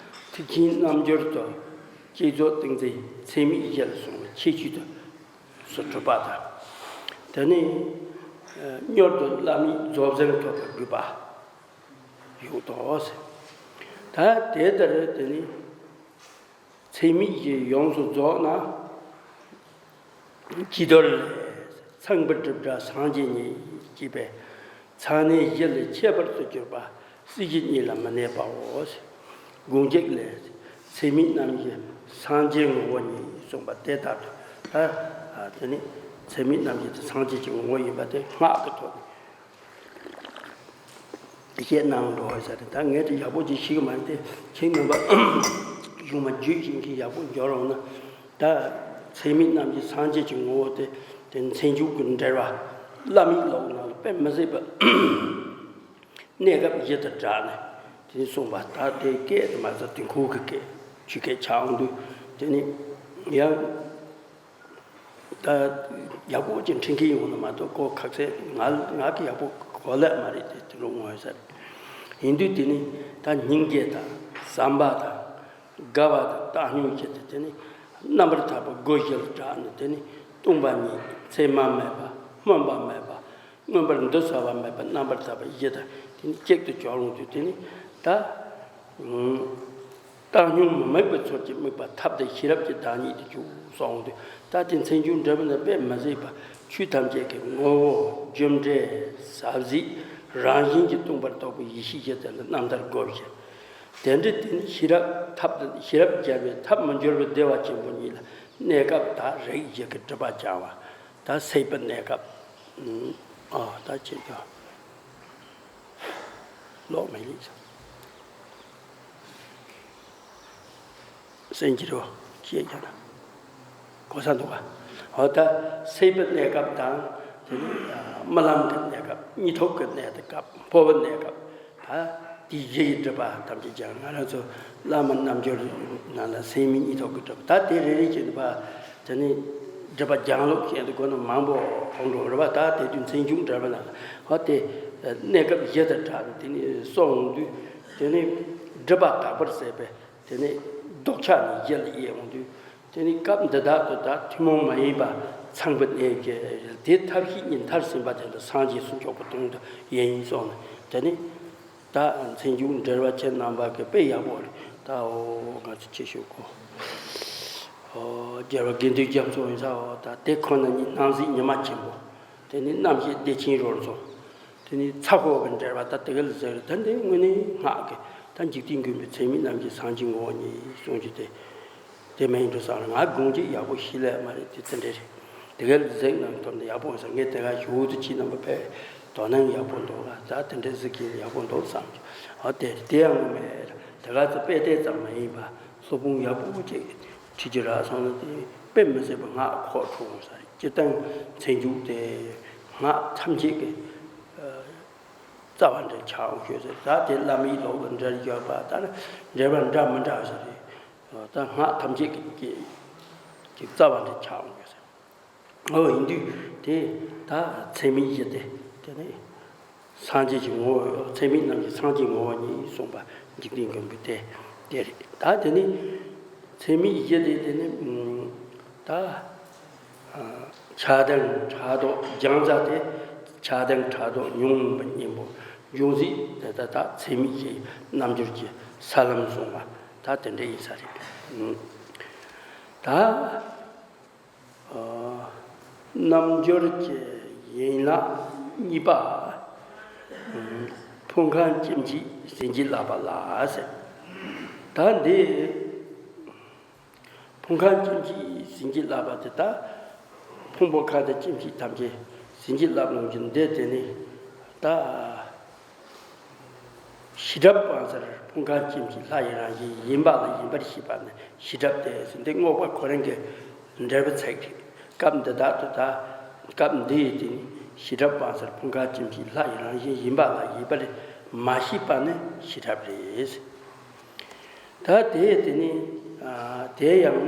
ཐེག་ཆེན་རྣལ་འབྱོར་དུ་བསྐྱེད་རྫོགས་ཏིང་འཛིན་ཚད་མེད་བཞི་ལ་སོང་བའི་ཁྱད་ཆོས་དུ་སུ་གྲུབ་པ་དང་། དེ་ནི་སྙོར་དུ་བླ་མེད་རྫོགས་ཟིན་ཐོབ་པའི་དགོས་པ་ཡོད་དོ་ཟེར། ད་དེ་ལྟར་དེ་ནི། ཚད་མེད་བཞི་ཡོངས་སུ་རྫོགས་ན། ཅི་ལྟར་ལས། ཚངས་པའི་སྒྲིབ་བྲལ་སངས་རྒྱས་ཉིད། ཅེས་པས། ཚངས་གནས་བཞི་ལས་ཁྱད་པར་དུ་གྱུར་པ་སྲིད་ཞི་གཉིས་ལ་མི་གནས་པའོ། དགོངས་གཅིག་ལས། ཚད་མེད་རྣམ་བཞི་སངས་རྒྱས་ངོ་བོ་ཉིད། གསུངས་པ་དེ་ལྟར་དུ། ད་དེ་ནི་ཚད་མེད་རྣམ་བཞི་དེ་སངས་རྒྱས་ཀྱི་ངོ་བོ་ཡིན་པ་དེ་སྔགས་ཀྱི་ཐོག་ནས་བཤད་གནང་འགྲོ་བ་ཟེར་ཏེ། ད་ངས་དེ་ཡག་པོ་ཅིག་ཤེས་ཀྱི་མ་རེད་དེ། ཁྱེད་རྣམ་པ་གཞུང་མ་བརྗོད་བཞིན་གྱི་ཡག་པོ་འཇོག་རོགས་གནང་། ད་ཚད་མེད་རྣམ་བཞི་སངས་རྒྱས་ཀྱི་ངོ་བོ་དེ། དེ་མཚན་བྱུང་གི་འགྲེལ་པ་བླ་མའི་ལུགས་ནང་ལ་དཔེ་མི་སྲིད་པ། གནས་སྐབས་བཞི་དང་སྦྲགས་ནས་དེ་ནི་གསུངས་པ། ད་དེ་སྐད་དུ་མ་ཟད་དེ་ཁོ་གི་སྐད་ཆོས་སྐད་ཆགས་འོང་དུས། དེ་ནི་ཡང་ད་ཡག་པོ་ཅིག་འཁྲིད་མཁན་ཡོང་ན་མ་གཏོགས། ཁོ་ཁ་ཚད་ང་ང་གི་ཡག་པོ་གོ་ལེ་མ་རེད་དེ། དེ་ལོ་ངོ་ས་རེད། ཡིན་དུས་དེ་ནི་ད་སྙིང་རྗེ་དང་བསམ་པ་དང་། དགའ་བ་དང་བཏང་སྙོམས་བྱས་ཏེ། དེ་ནི་རྣམ་པར་ཐར་པ་སྒོ་བཞི་ལ་བསྒྲགས་ནས། དེ་ནི་སྟོང་པ་ཉིད། མཚན་མ་མེད་པ། སྨོན་པ་མེད་པ། མངོན་པར་འདུ་ཚར་བ་མེད་པ། རྣམ་པར་ཐར་པ་བཞི་དང་དེ་ནི་གཅིག་ཏུ་སྦྱར་འོང་དུས། དེ་ནི་ད་བཏང་སྙོམས་མི་དམིགས་པའི་ཚུལ་གྱིས་དམིགས་པ་ཐབས་དང་ཤེས་རབ་ཀྱི་བདག་ཉིད་དུ་གྱུར་གསུངས་འོང་དུས། ད་དེ་མཚན་བྱུང་འགྲེལ་པ་ནི་དཔེ་མི་སྲིད་པ། ཆོས་ཐམས་ཅད་ཀྱི་ངོ་བོ། རྒྱུ་འབྲས། ཟབ་གཟིགས། རང་བཞིན་གྱིས་སྟོང་པར་རྟོགས་པའི་ཡེ་ཤེས་བཞི་དེ་ལ་རྣམ་ཐར་སྒོ་བཞི། དེ་འདྲའི་དེ་ནི་ཤེས་རབ་ཐབས། ཤེས་རབ་སྦྱར་བའི་ཐབས་མི་འགྱུར་བའི་བདེ་བ་ཆེན་པོ་ཉིད་ལ། གནས་སྐབས་དང་རིགས་བཞི་གི་སྒྲིབ་པ་སྦྱང་བ། ད་སྲེད་པའི་གནས་སྐབས། ཨ། ད་ཅི་ཡང་ལོག་མེད་ལེགས། སེམས་ཀྱི་རོ་ཅེས་ཀྱང་གོ་ས་འདུག་ག་འོ་ད་སྲེད་པའི་གནས་སྐབས་དང་། དེ་ནི་རྨི་ལམ་གྱི་གནས་སྐབས། གཉིད་འཐུག་གི་གནས་སྐབས། འཕོ་བའི་གནས་སྐབས། ད་དེ་བཞི་ཡི་སྒྲིབ་པ་ཐམས་ཅད་སྦྱང་། ང་རང་ཚོ་བླ་མ་རྣལ་འབྱོར་ནང་ལ་སེམས་མེད་གཉིད་འཐུག་གི་སྒྲིབ་པ། ད་དེ་རེ་རེ་བཞིན་དུ་ཕར་དེ་ནི་སྒྲིབ་པ་སྦྱང་ལུགས་བཤད་དུས་གོ་ནོར་མང་པོ་ཡོང་འགྲོ་རེད་པ། ད་དེ་དུས་མཚན་བྱུང་འགྲེལ་པ་ནང་ལ་འོ་དེ་གནས་སྐབས་བཞི་དང་སྦྲགས་ནས་དེ་ནི་གསུངས་འོང་དུས། དེ་ནི་སྒྲིབ་པ་དག་པར་ཟད་པས། དེ་ནས་ལྡོག་ཆ་ནི་བཞི་ལ་དབྱེ་འོང་དུས། དེ་ནི་སྐབས་འདི་དག་ཏུ་ད་ཐུན་མོང་མ་ཡིན་པ་ཚངས་པའི་གནས་ཀྱི་དེ་ཐབས་ཤེས་ཉིད་མཐར་ཕྱིན་པ་དེ་ལ་སངས་རྒྱས་སུ་འཇོག་པ་དོན་དུ་ཡིན་གསུངས་ནས། དེ་ནི་ད་མཚན་བྱུང་འགྲེལ་པ་ཁྱེད་རྣམ་པ་གི་དཔེ་ཡག་པོ་རེད། ད་འོ་ང་ཚོ་ཆེ་ཤོས་གོ། འོ་རྒྱལ་བ་དགེ་འདུན་རྒྱ་མཚོ་ཡིན་ས། འོ་ད་དེ་ཁོ་ན་ཉིད་རྣམ་གཟིགས་ཉི་མ་ཆེན་པོ། དེ་ནི་རྣམ་བཤད་བདེ་ཆེན་རོལ་མཚོ། དེ་ནི་ཚ་ཤོག་གི་འགྲེལ་པ་ད་དེ་ག་ལ་ཟེར། ད་འདི་དངོས་གནས་སྔགས་ཀྱི་ད་འཇིག་རྟེན་མགོན་པོའི་ཚད་མེད་རྣམ་བཞི་སངས་རྒྱས་ངོ་བོ་ཉིད་གསུང་རྒྱུ་དེ། དེ་མིན་འགྲོ་བསམ་ལ་ང་དགོངས་གཅིག་ཡག་པོ་ཞིག་ལས་མ་རེད་དེ། དེ་འདྲ་རེད། དེ་ག་ལ་གཟིགས་གནང་ཐུབ་ན་ཡག་པོ་ཡོང་ས། ངས་དེ་ག་ཞུ་དུ་ཕྱིན་ནམ་པ་ཕེ་དོ་སྣང་ཡག་པོ་འདུག་ལ། ད་དེ་འདྲ་གཟིགས་ཀྱི་ཡག་པོ་འདུག་བསམ་གྱི། ཨ་དེ་དེ་ཡང་ངོ་མ་དེ་ག་ཚོ་དཔེ་དེ་ཙམ་མ་ཡིན་པ། སློབ་དཔོན་ཡག་པོ་ཅིག་ཁྲིད་ཀྱི་རག་སོང་ན་དེ་དཔེ་མི་སྲིད་པ་སྔགས་ཁོག་འཁྲུག་འོང་ས་རེད། སྤྱིར་བཏང་ཚེ་མཇུག་དེ་སྔགས་ཐམས་ཅད་ཀྱི་རྩ་བ་འདྲ་ཆགས་འོང་ཤོད་ཟེར། ད་དེ་བླ་མའི་ལུགས་ལ་འགྲེལ་བརྗོད་པ་ལྟར་འགྲེལ་པ་འདྲ་མི་འདྲ་ཟེར་རེད། ད་སྔགས་ཐམས་ཅད་ཀྱི་ཀྱི་རྩ་བ་འདྲ་ཆགས་འོང་ཤོད་ཟེར། འོ་ཡིན་དུས་དེ་ད་ཚད་མེད་བཞི་དེ་དེ་ནི་སངས་རྒྱས་ཀྱི་ངོ་བོ། ཚད་མེད་རྣམས་ཀྱི་སངས་རྒྱས་ངོ་བོ་ཉིད་གསུངས་པ་འཇིག་རྟེན་མགོན་པོའི་དེ་དེ་རེད། ད་དེ་ནི་ཚད་མེད་བཞི་དེ་དེ་ནི་ད་ཆགས་ལྡན་ཕྲག་དོག་སྦྱང་ས་དེ། ཆགས་ལྡན་ཕྲག་དོག་ཉོན་མོངས་པའི་གཉེན་པོ་འབྱུང་སྲིད་དེ། ད་ད་ཚད་མེད་བཞིའི་རྣལ་འབྱོར་གྱི་ས་ལམ་གསུངས་པ་ད་དེ་འདྲ་ཡིན་ས་རེད། ད། རྣལ་འབྱོར་གྱི་ཡན་ལག་གཉིས་པ། ཕུང་ཁམས་ལྕི་བྱེད་ཟིན་བྱེད་བསླབ་པ་ལ་ཟེར། ད་འདི་ཕུང་ཁམས་ལྕི་བྱེད་ཟིན་བྱེད་བསླབ་པ་དེ། ད་ཕུང་པོ་ཁམས་དང་ལྕི་བྱེད་ཐམས་ཅད་ཟིན་བྱེད་བསླབ་གནང་རྒྱུ་འདི་དེ་ནི་ད། ཤེས་རབ་སྤངས་ཚར་ཕུང་ཁམས་ལྕི་བྱེད་ལྷ་ཡི་རང་བཞིན་ཡིན་པ་ལ་ཡིན་པར་ཤེས་པ་ནི་ཤེས་རབ་སྟེ་ཟེར། འདི་རྔོག་པ་ཁོ་རང་གི་འགྲེལ་པ་ཚིག་རེད། སྐབས་འདི་དག་ཏུ་ད་སྐབས་འདི་ཡི་དེ་ནི་ཤེས་རབ་སྤངས་ཚར་ཕུང་ཁམས་ལྕི་བྱེད་ལྷ་ཡི་རང་བཞིན་ཡིན་པ་ལ་ཡིན་པར་མ་ཤེས་པ་ནི་ཤེས་རབ་རེད། ད་དེ་དེ་ནི་དེ་ཡང་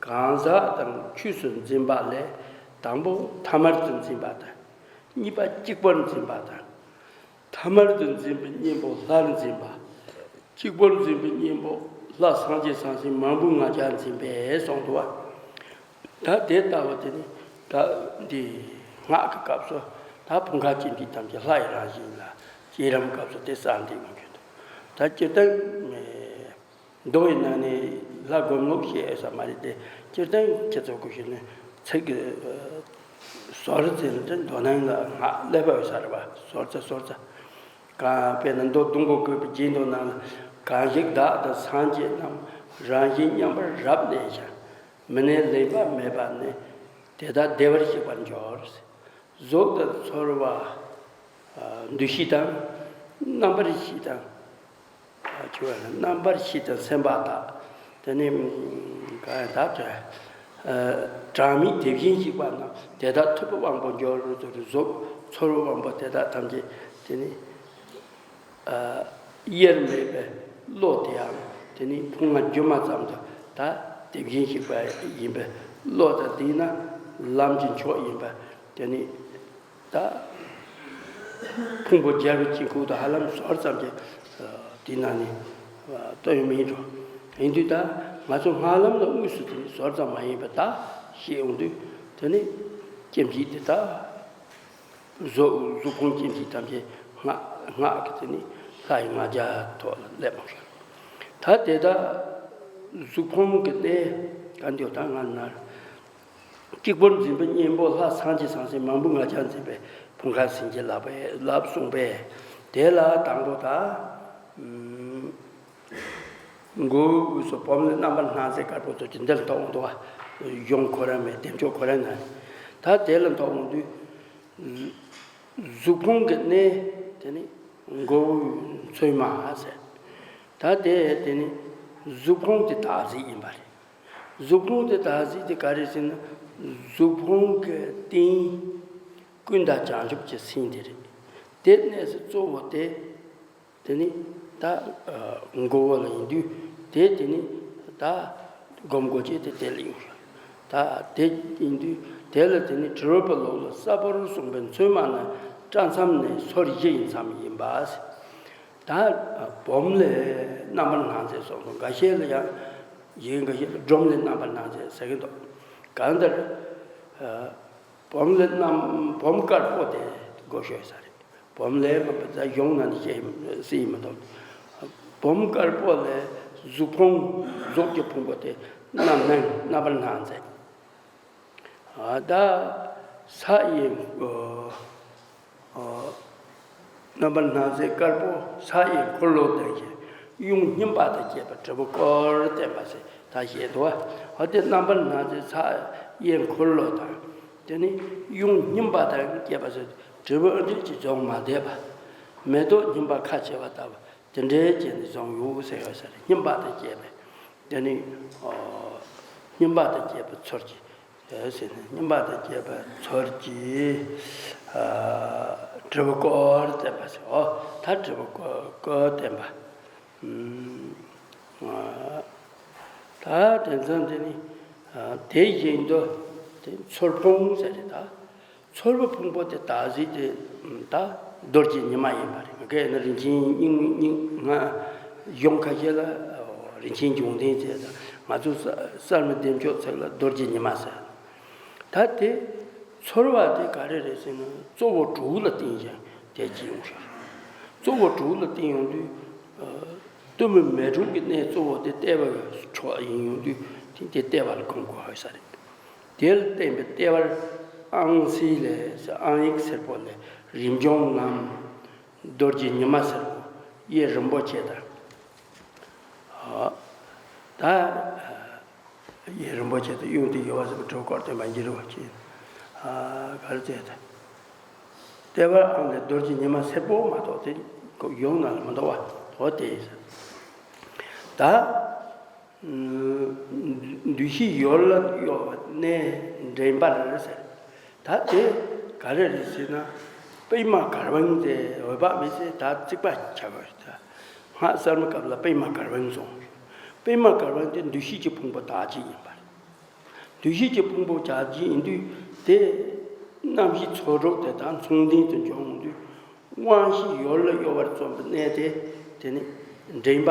གང་ཟག་དང་ཆོས་སུ་འཛིན་པ་ལས་དང་པོ་ཐ་མལ་དུ་འཛིན་པ་དང་། གཉིས་པ་གཅིག་པུར་འཛིན་པ་དང་། ཐ་མལ་དུ་འཛིན་པའི་གཉེན་པོ་ལྷར་འཛིན་པ། གཅིག་པུར་འཛིན་པའི་གཉེན་པོ་ལྷ་སངས་རྒྱས་སངས་རྒྱས་མང་པོའི་ང་རྒྱལ་འཛིན་པས་གསུངས་འདུག་བ། ད་དེ་ལྟ་བུ་དེ་ནི་ད་འདི་སྔགས་ཀྱི་སྐབས་སུ་ད་ཕུང་ཁམས་ལྕི་བྱེད་ཐམས་ཅད་ལྷ་ཡི་རང་བཞིན་ལ་བྱེད་རིམ་སྐབས་སུ་དེ་གསལ་འདེབས་གནང་གི་འདུག། ད་སྤྱིར་བཏང་མདོ་ཡི་ནང་ནས་ལྷ་སྒོམ་ལུགས་བཤད་ས་མ་རེད་དེ། སྤྱིར་བཏང་ཁྱེད་ཚོ་གོ་ཤེས་ནས་ཚིག་གི་ཟོར་ཟེར་ན་དེ་མདོ་ནང་ལ་སྔགས་ཀླད་པ་ཡོད་ས་རེད་བ། ཟོར་ཙ་ཟོར་ཙ། གང་དཔེར་ན་མདོ་སྡོང་པོ་བཀོད་པའི་རྗེས་ཟློས་ནང་ལ། གང་ཞིག་བདག་དང་སངས་རྒྱས་རྣམས། རང་བཞིན་མཉམ་པར་རབ་གནས་ཤིང་། མི་གནས་ལེན་པ་མེད་པ་ནི་དེ་དག་བདེ་བར་གཤེགས་པར་འགྱུར། གཟུགས་དང་ཚོར་བ། ཨ། འདུ་ཤེས་དང་། རྣམ་པར་ཤེས་དང་། ཨ། ཆུ་བ་ལ་རྣམ་པར་ཤེས་དང་སེམས་པ་དག། དེ་ནི་ག་ཡང་དག་ཅིག་ཨ། གྲངས་མེད་དེ་བཞིན་གཤེགས་པ་རྣམས་དེ་དག་ཐུབ་པ་དབང་པོར་འགྱུར་ཟེར་དུས་གཟུགས་ཚོར་བ་དབང་པོ་དེ་དག་ཐམས་ཅད་དེ་ནི། ཨ། དབྱེར་མེད་པའི་བློ་དེའང་དེ་ནི་ཕུང་ལྔ་སྒྱུ་མ་ཙམ་དུ་ད་དེ་བཞིན་གཤེགས་པ་ཡིན་པའི་བློ་དང་། དེས་ན་ལམ་གྱི་མཆོག་ཡིན་པ་དེ་ནི་ད་ཕུང་པོ་རྒྱལ་བའི་དཀྱིལ་འཁོར་དུ་ཧ་ལམ་ཟུར་ཙམ་གྱི་དེ་ན་ནི་ལྟོས་ཡོང་མིན་འགྲོ། ཡིན་དུས་ད་ང་ཚོ་སྔགས་ལམ་ལ་དངོས་སུ་དེ་ནི་ཟུར་ཙམ་མ་ཡིན་པ་ད་ཤེས་ཡོང་དུས། དེ་ནི་སྐྱེ་མཆེད་དེ་ད། གཟུགས་གཟུགས་ཕུང་སྐྱེ་མཆེད་ཐམས་ཅད་སྔགས་སྔགས་ཀྱི་དེ་ནི་ལྷ་ཡི་ལྔ་བརྒྱ་ཐོག་ལ་སླེབས་པ་ཞིག་ད་དེ་དག་གཟུགས་ཕུང་གི་གནས་ག་འདི་ད་ང་ན་གཅིག་པུར་འཛིན་པའི་གཉེན་པོ་ལྷ་སངས་རྒྱས་སངས་རྒྱས་མང་པོའི་ལྔ་བརྒྱ་འཛིན་པའི་ཕུང་ཁ་སེང་གེ་ལབ་པས་ལབ་གསུངས་པས། དེ་ལ་དང་པོ་ད། མགོ་བོའི་དབུས་སུ་བུམ་ལས་རྣམ་པར་སྣང་མཛད་དཀར་པོ་ཚོ་ཅིག་འདི་ལ་ཐོགས་འོང་འདུག་བ། གཞུང་ཁོ་རང་མེད། བདེ་མཆོག་ཁོ་རང་ན། ད་དེ་ལ་ཐོགས་འོང་དུས། གཟུགས་ཕུང་གི་གནས་དེ་ནི་མགོ་བོའི་མཚོན་མ་ཟེར། ད་དེ་དེ་ནི་གཟུགས་ཕུང་དེ་དག་གཟིགས་ཡིན་པ་རེད། གཟུགས་ཕུང་དེ་དག་གཟིགས་དེ་ག་རེ་ཟེར་ན། གཟུགས་ཕུང་གི་སྟེང་ཀུན་བདག་བྱང་ཆུབ་ཀྱི་སེམས་དེ་རེད། དེ་གནས་སུ་གཙོ་བོ་དེ། དེ་ནི་ད་མགོ་བོ་ལ་ཡིན་དུས། དེ་དེ་ནི་ད་སྒོམ་དགོས་ཀྱི་དེ་དེ་ལ་ཡོང་ཤག་ད་དེ་ཡིན་དུས་དེ་ལ་དེ་ནི་དྲིལ་བུ་པའི་ལུགས་ལ་ས་ཕོར་གསུངས་པའི་མཚོན་མ་ནི་སྐྲ་མཚམས་ནས་སོར་བཞི་ཡི་མཚམས་ཡིན་པ། ད་བུམ་ལས་རྣམ་པར་སྣང་མཛད་སོགས་སུ་འགའ་ཤས་ལ་ཡང་ཡིན། འགའ་ཤས་ལ་སྒྲོམ་ལས་རྣམ་པར་སྣང་མཛད་ཟེར་གྱི་འདུག་གང་ལྟར། བུམ་ལས་རྣམ་བུམ་དཀར་པོ་དེ་དགོས་ཤོས་ས་རེད། བུམ་ལས་མ་པ་ད་གཞུང་ན་ནི་བཤད་སྲིད་མི་འདུག་བུམ་དཀར་པོ་ལས་གཟུགས་ཕུང་གཟུགས་ཀྱི་ཕུང་པོ་དེ་རྣམ་སྣང་རྣམ་པར་སྣང་མཛད། ཨ། ད་ས་ཡི། ཨ། རྣམ་པར་སྣང་མཛད་དཀར་པོ་ས་ཡི་འཁོར་ལོ་ལྡན་ཞིང་། གཡོན་སྙིམ་པ་དང་བཅས་པ་དྲིལ་བུ་དཀར་བསྟན་པ་ཟེར་ད་བཤད་འདུག་བ། ཨ། དེ་རྣམ་པར་སྣང་མཛད་ས་ཡི་འཁོར་ལོ་དང་། དེ་ནི་གཡོན་སྙིམ་པ་དང་བཅས་པ་ཟེར། དྲིལ་བུ་ཨ་འདྲས་ཀྱི་རྫོང་མ་བསྡད་པ། མེ་ཏོག་སྙིམ་པ་ཁ་ཕྱེ་བ་ལྟ་བུ་དེ་འདྲའི་བྱས་ནས་བཟུང་ཡོད་ཟེར་བ་ཟེར། སྙིམ་པ་དང་བཅས་པའི། དེ་ནི། ཨོ། སྙིམ་པ་དང་བཅས་པའི་ཚུལ་གྱིས་ཟེར་ནས། སྙིམ་པ་དང་བཅས་པའི་ཚུལ་གྱིས། ཨ། དྲིལ་བུ་དཀར་བསྟན་པ་ཟེར། ཨོ། ད་དྲིལ་བུ་དཀར་དཀར་བསྟན་པ། ཨ། ད་དེ་མཚམས་དེ་ནི། ཨ། དེ་བཞིན་དུ་དེ་ཚོར་ཕུང་ཟེར་རེད་ད། ཚོར་བའི་ཕུང་པོ་དེ་དག་གཟིགས་དེ་ད་རྡོ་རྗེ་ཉི་མ་ཡིན་པ་རེད། ངས་ནི་རིན་ཆེན་སྙིང་སྙིང་ང་གཞུང་ཁ་ཤས་ལ་རིན་ཆེན་འབྱུང་ལྡན་ཟེར་དང་། ང་ཚོ་གསར་མའི་བདེ་མཆོག་ཚིག་ལ་རྡོ་རྗེ་ཉི་མ་ཟེར། ད་དེ་ཚོར་བ་དེ་ག་རེ་རེད་ཟེར་ན། གཙོ་བོ་དྲུག་ལ་བརྟེན་ཞིང་དེ་སྐྱེ་ཡོང་ཤག་གཙོ་བོ་དྲུག་ལ་བརྟེན་ཡོང་དུས། གཏི་མུག་མེ་དྲུག་གི་གནས་གཙོ་བོ་དེ་ལྟེ་བ་གི་མཆོག་ཡིན་ཡོང་དུས། དེ་དེ་ལྟེ་བ་ལ་སྒོམ་དགོས་ས་རེད། དེ་ལ་བརྟེན་པའི་ལྟེ་བར་ཨང་སི་ལས་ཨང་ཡིག་སེར་པོ་ལས་རིམ་བྱོན་ངམ། རྡོ་རྗེ་ཉི་མ་སེར་པོ། གཡས་རིན་པོ་ཆེ་དང་། ཨ། ད། གཡས་རིན་པོ་ཆེ་དང་གཡོན་དུ་ཡོལ་བ་ཟེར་བའི་དྲིལ་བུ་དཀར་བསྟན་པ་འགྱུར་བ་ཅན། ཨ། ག་རེ་ཟེར་ད། ལྟེ་བར་ཨང་ལས་རྡོ་རྗེ་ཉི་མ་སེར་པོ་མ་གཏོགས་དེ་ཡོང་ན་ལ་མི་འདུག་བ། འོ་དེ་ཡིན་ཟེར། ད། འདུ་ཤེས་ཡོལ་ལ་གཡོ་བའི་གནས་འདྲེན་པར་ཟེར། ད་དེ་ག་རེ་རེད་ཟེར་ན། པདྨ་གར་དབང་དེ་འོད་དཔག་མེད་ཟེར་ད་རྩིག་པ་ཆགས་པ་རེད་ད། སྔགས་གསར་མའི་སྐབས་ལ་པདྨ་གར་དབང་གསུངས། པདྨ་གར་དབང་དེ་འདུ་ཤེས་ཀྱི་ཕུང་པོ་དག་བྱེད་ཡིན་པ་རེད། འདུ་ཤེས་ཀྱི་ཕུང་པོ་དག་བྱེད་ཡིན་དུས་དེ། རྣམ་ཤེས་ཚོགས་དྲུག་དེ་དག་མཚུངས་ལྡན་དུ་འབྱུང་དུས། དབང་ཤེས་ཡོལ་ལ་གཡོ་བར་རྩོམ་པའི་གནས་དེ། དེ་ནི་འདྲེན་པ་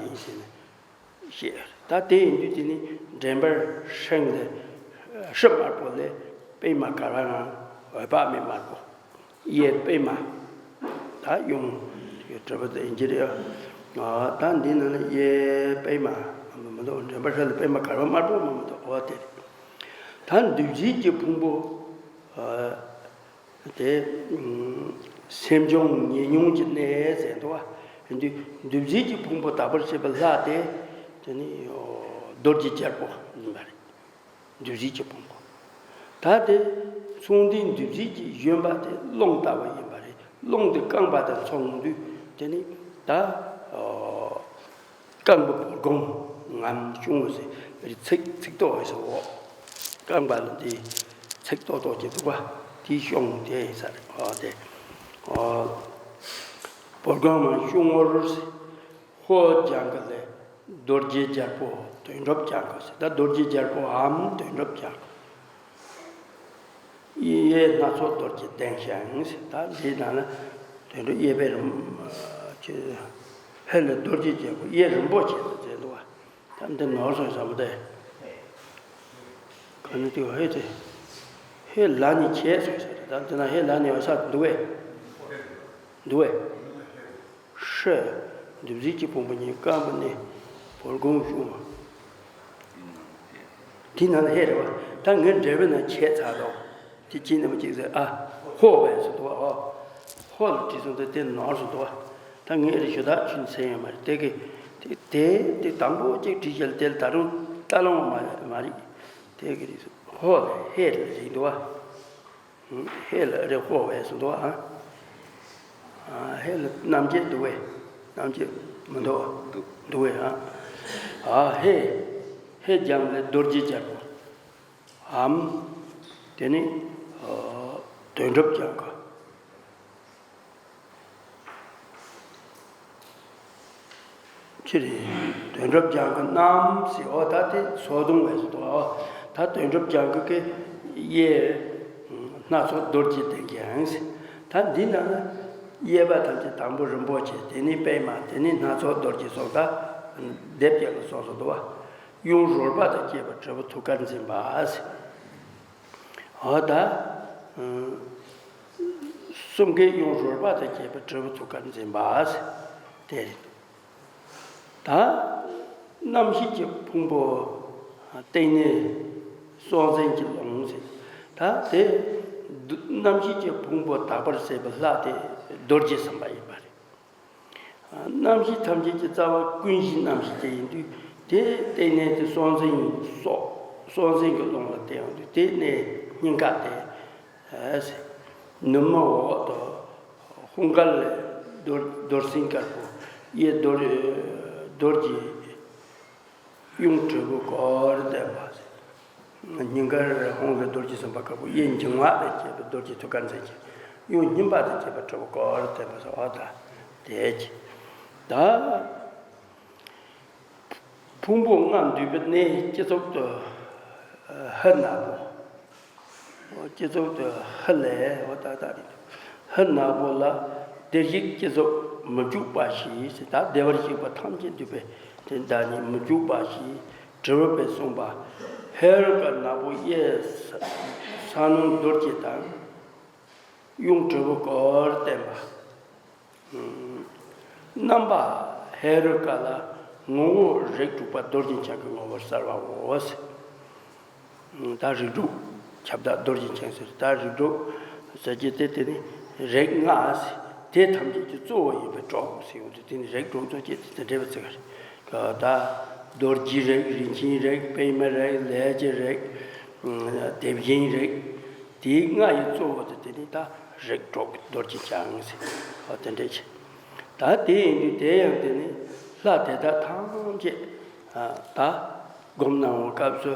ཡིན་ཟེར་ནས། ཞེས། ད་དེ་ཡིན་དུས་དེ་ནི་འདྲེན་པར་ཧྲཱིཿལས་ཧྲཱིཿདམར་པོ་ལས་པདྨ་གར་དབང་ངམ་འོད་དཔག་མེད་དམར་པོ། གཡས་པདྨ། ད་གཡོན་དྲིལ་བུ་དེ་ཡིན་གྱི་རེད། ཨ། ད་འདི་ནང་ལ་གཡས་པདྨ་མ་གཏོགས། འདྲེན་པར་ཧྲཱིཿལ་པདྨ་གར་དབང་དམར་པོ་མ་གཏོགས། འོ་དེ་རེད། ད་འདུ་བྱེད་ཀྱི་ཕུང་པོ། ཨ། དེ་སེམས་བྱུང་ཉེ་སྙིང་གི་གནས་ཟེར་འདུག་བ། འདུ་འདུ་བྱེད་ཀྱི་ཕུང་པོ་དག་པར་བྱེད་པའི་ལྷ་དེ། དེ་ནི་རྡོ་རྗེ་རྒྱལ་པོ་ཡིན་པ་རེད། བདུད་རྩི་གི་ཕུང་པོ། ད་དེ་མཚུངས་ལྡན་བདུད་རྩི་གི་བཞོན་པ་དེ་རླུང་ལྟ་བུ་ཡིན་པ་རེད། རླུང་དེ་རྐང་པ་དང་མཚུངས་དུས་དེ་ནི་ད་རྐང་པའི་བོར་སྒོང་ངམ་ཤོང་ཟེར་རེད། ཚིགས་ཚིགས་ཏོག་ཟེར་འོ། རྐང་པ་ལ་དེ་ཚིགས་ཏོག་ཏོག་ཅིག་འདུག་པ། དེ་ཤོང་དེ་ཟེར་འོ་དེ། འོ། བོར་སྒོང་ངམ་ཤོང་ངོར་ཟེར། ཧོ་ལྗང་གུ་ལས་རྡོ་རྗེ་རྒྱལ་པོ་དོན་གྲུབ་ལྗང་གུ་ཟེར། ད་རྡོ་རྗེ་རྒྱལ་པོའམ་དོན་གྲུབ་ལྗང་གུ། གཡས་སྣ་ཚོགས་རྡོ་རྗེ་ལྡན་ཞིང་ཟེར། ད་འདིའི་ནང་ན་དོན་གྲུབ་གཡས་པའི་རིང་ཧེ་ལ་རྡོ་རྗེ་རྒྱལ་པོ་གཡས་རིན་པོ་ཆེ་དུ་མཛད་འདུག་པ། ད་འདི་ནོར་སོང་བསམ་པ་དེ། ག་ནི་དེ་ཧེ་དེ། ཧེ་ལ་ནི་ཆད་སོང་ཟེར། ད་འདི་ན་ཧེ་ལ་ནི་ཡོད་ས་འདུག་པས། འདུག་པས། ཧྲཱིཿ། བདུད་རྩི་གི་ཕུང་པོ་ཉིད་རྐང་པ་ནས་བོར་སྒོང་ཤོང་བ། དེ་ནང་ལ་ཧེ་རེད་པ། ད་ངའི་འགྲེལ་པའི་ནང་ཆད་ཚར་དོ། དེ་ཅི་ནས་མ་ཅིག་ཟེར་ཨ། ཧོ་བས་སུ་འདུག་པ་ཨོ། ཧོ་ལ་བྲིས་སོང་དུས་དེ་ནོར་སོང་འདུག་པ། ད་ངའི་རེ་ཞུ་དག་ཆུན་ཚན་ཡོད་མ་རེད། དེ་གི་དེ་དེ་དེ་དང་པོ་གཅིག་བྲིས་རྗེས་ལ་དེ་ལ་ད་རུང་ལྟ་ལོང་མ་མ་རེད། དེ་གི་རེད། ཧོ་ལ་ཧེ་ལ་རེད་འདུག་པ། ཧེ་ལ་རེ་ཧོ་བས་སུ་འདུག་ཨ། ཧེ་ལ་རྣམ་བཅད་འདུག་པས། རྣམ་བཅད་མི་འདུག་འདུག་འདུག་པས་ཨ། ཧེ། ཧེ་ལྗང་ལས་རྡོ་རྗེ་རྒྱལ་པོ། འམ། དེ་ནི་དོན་གྲུབ་ལྗང་གུ། ཕྱིར་དོན་གྲུབ་ལྗང་གུ་རྣམས་ཟེར་འོ། ད་དེ་སོ་བརྡུང་བས་སུ་འདུག་པ། ད་དོན་གྲུབ་ལྗང་གུ་གི་གཡས་སྣ་ཚོགས་རྡོ་རྗེ་ལྡན་ཞིང་ཟེར། ད་འདི་ནང་ན་གཡས་པ་ཐམས་ཅད་དང་པོ་རིན་པོ་ཆེ། དེ་ནི་པདྨ། དེ་ནི་སྣ་ཚོགས་རྡོ་རྗེ་སོགས་ད་སྡེབ་བརྒྱད་ལ་སོགས་སུ་འདུག་པ། གཡུང་རོལ་པ་དང་བཅས་པ་དྲིལ་བུ་ཐུགས་ཀར་འཛིན་པ་ཟེར། འོ་ད། གསུམ་ཀའི་གཡུང་རོལ་པ་དང་བཅས་པ་དྲིལ་བུ་ཐུགས་ཀར་འཛིན་པ་ཟེར། དེ་རེད། ད་རྣམ་ཤེས་ཀྱི་ཕུང་པོ་སྟེང་ནས་སྲོག་འཛིན་གྱི་ལོངས་ཟེར། ད་དེ་རྣམ་ཤེས་ཀྱི་ཕུང་པོ་དག་པར་བྱེད་པའི་ལྷ་དེ་རྡོ་རྗེ་སེམས་དཔའ་ཡིན་པ་རེད། རྣམ་ཤེས་ཐམས་ཅད་ཀྱི་རྩ་བ་ཀུན་གཞི་རྣམ་ཤེས་དེ་ཡིན་དུས་དེ་སྟེང་ནས་དེ་སྲོག་འཛིན་སོགས་སྲོག་འཛིན་གྱི་ལོངས་ལ་བརྟེན་ཡོང་དུས་དེ་ནས་སྙིང་ག་དེ། ནུ་མ་འོག་ཏུ་ཧཱུྃ་ཀ་ལས་རྡོར་རྡོར་སེམས་དཀར་པོ། གཡས་རྡོར་རྡོ་རྗེ། གཡོན་དྲིལ་བུ་དཀར་པོས་བརྟེན་པ། སྙིང་གར་ཧཱུྃ་ལས་རྡོ་རྗེ་སེམས་དཔའ་དཀར་པོ། གཡས་འབྱིན་པ་དང་བཅས་པའི་རྡོ་རྗེ་ཐུགས་ཀར་འཛིན་ཅིང་། གཡོན་སྨིན་པ་དང་བཅས་པའི་དྲིལ་བུ་དཀར་པོས་བརྟེན་པ་ཟེར་བ་དང་། དེ་ད། ཕུང་པོ་ལྔ་འདུས་པའི་གནས་སྤྱི་གཙུག་ཏུ་ཧི་ནག་པོ། སྤྱི་གཙུག་ཏུ་ཧི་ལས་འོ་ད་ད་རེད། ཧི་ནག་པོ་ལ་བདེར་གཤེགས་སྤྱི་གཙུག་མི་འཇིགས་པ་ཞེས་ཟེར། ད་བདེ་བར་གཤེགས་པ་ཐམས་ཅད་འདུས་པའི་དེ་བདག་ཉིད་མི་འཇིགས་པ་ཞེས་དྲིལ་བུ་པས་གསུངས་པ། ཧེ་རུ་ཀ་ནག་པོ་གཡས་ས་སྣང་རྡོ་རྗེ་དང་། གཡོན་དྲིལ་བུ་དཀར་པོས་བརྟེན་པ། རྣམ་པ་ཧེ་རུ་ཀ་ལ་ངོ་བོ་རིགས་དྲུག་པ་རྡོ་རྗེ་འཆང་གི་ངོ་བོར་གསལ་བའོ། ད་རིགས་དྲུག་ཁྱབ་བདག་རྡོ་རྗེ་འཆང་ཟེར། ད་རིགས་དྲུག་ཟེར་གྱི་དེ་དེ་ནི་རིགས་ལྔ་ཟེར། དེ་ཐམས་ཅད་ཀྱི་གཙོ་བོ་ཡིན་པའི་གྲོགས་ཟེར་ཡོང་དུས་དེ་ནི་རིགས་དྲུག་གཙོ་བྱས་ཏེ་དེ་འདྲ་བའི་ཚིག་རེད། ད་རྡོ་རྗེ་རིགས། རིན་ཆེན་རིགས། པདྨ་རིགས། ལས་ཀྱི་རིགས། དེ་བཞིན་རིགས། དེའི་ལྔ་ཡི་གཙོ་བོ་དེ་དེ་ནི་ད་རིགས་དྲུག་གི་རྡོ་རྗེ་འཆང་ཟེར་བ་དེ་འདྲ་བྱས། ད་དེ་ཡིན་དུས་དེ་ཡང་དེ་ནི་ལྷ་དེ་དག་ཐམས་ཅད་ད་སྒོམ་གནང་བའི་སྐབས་སུ་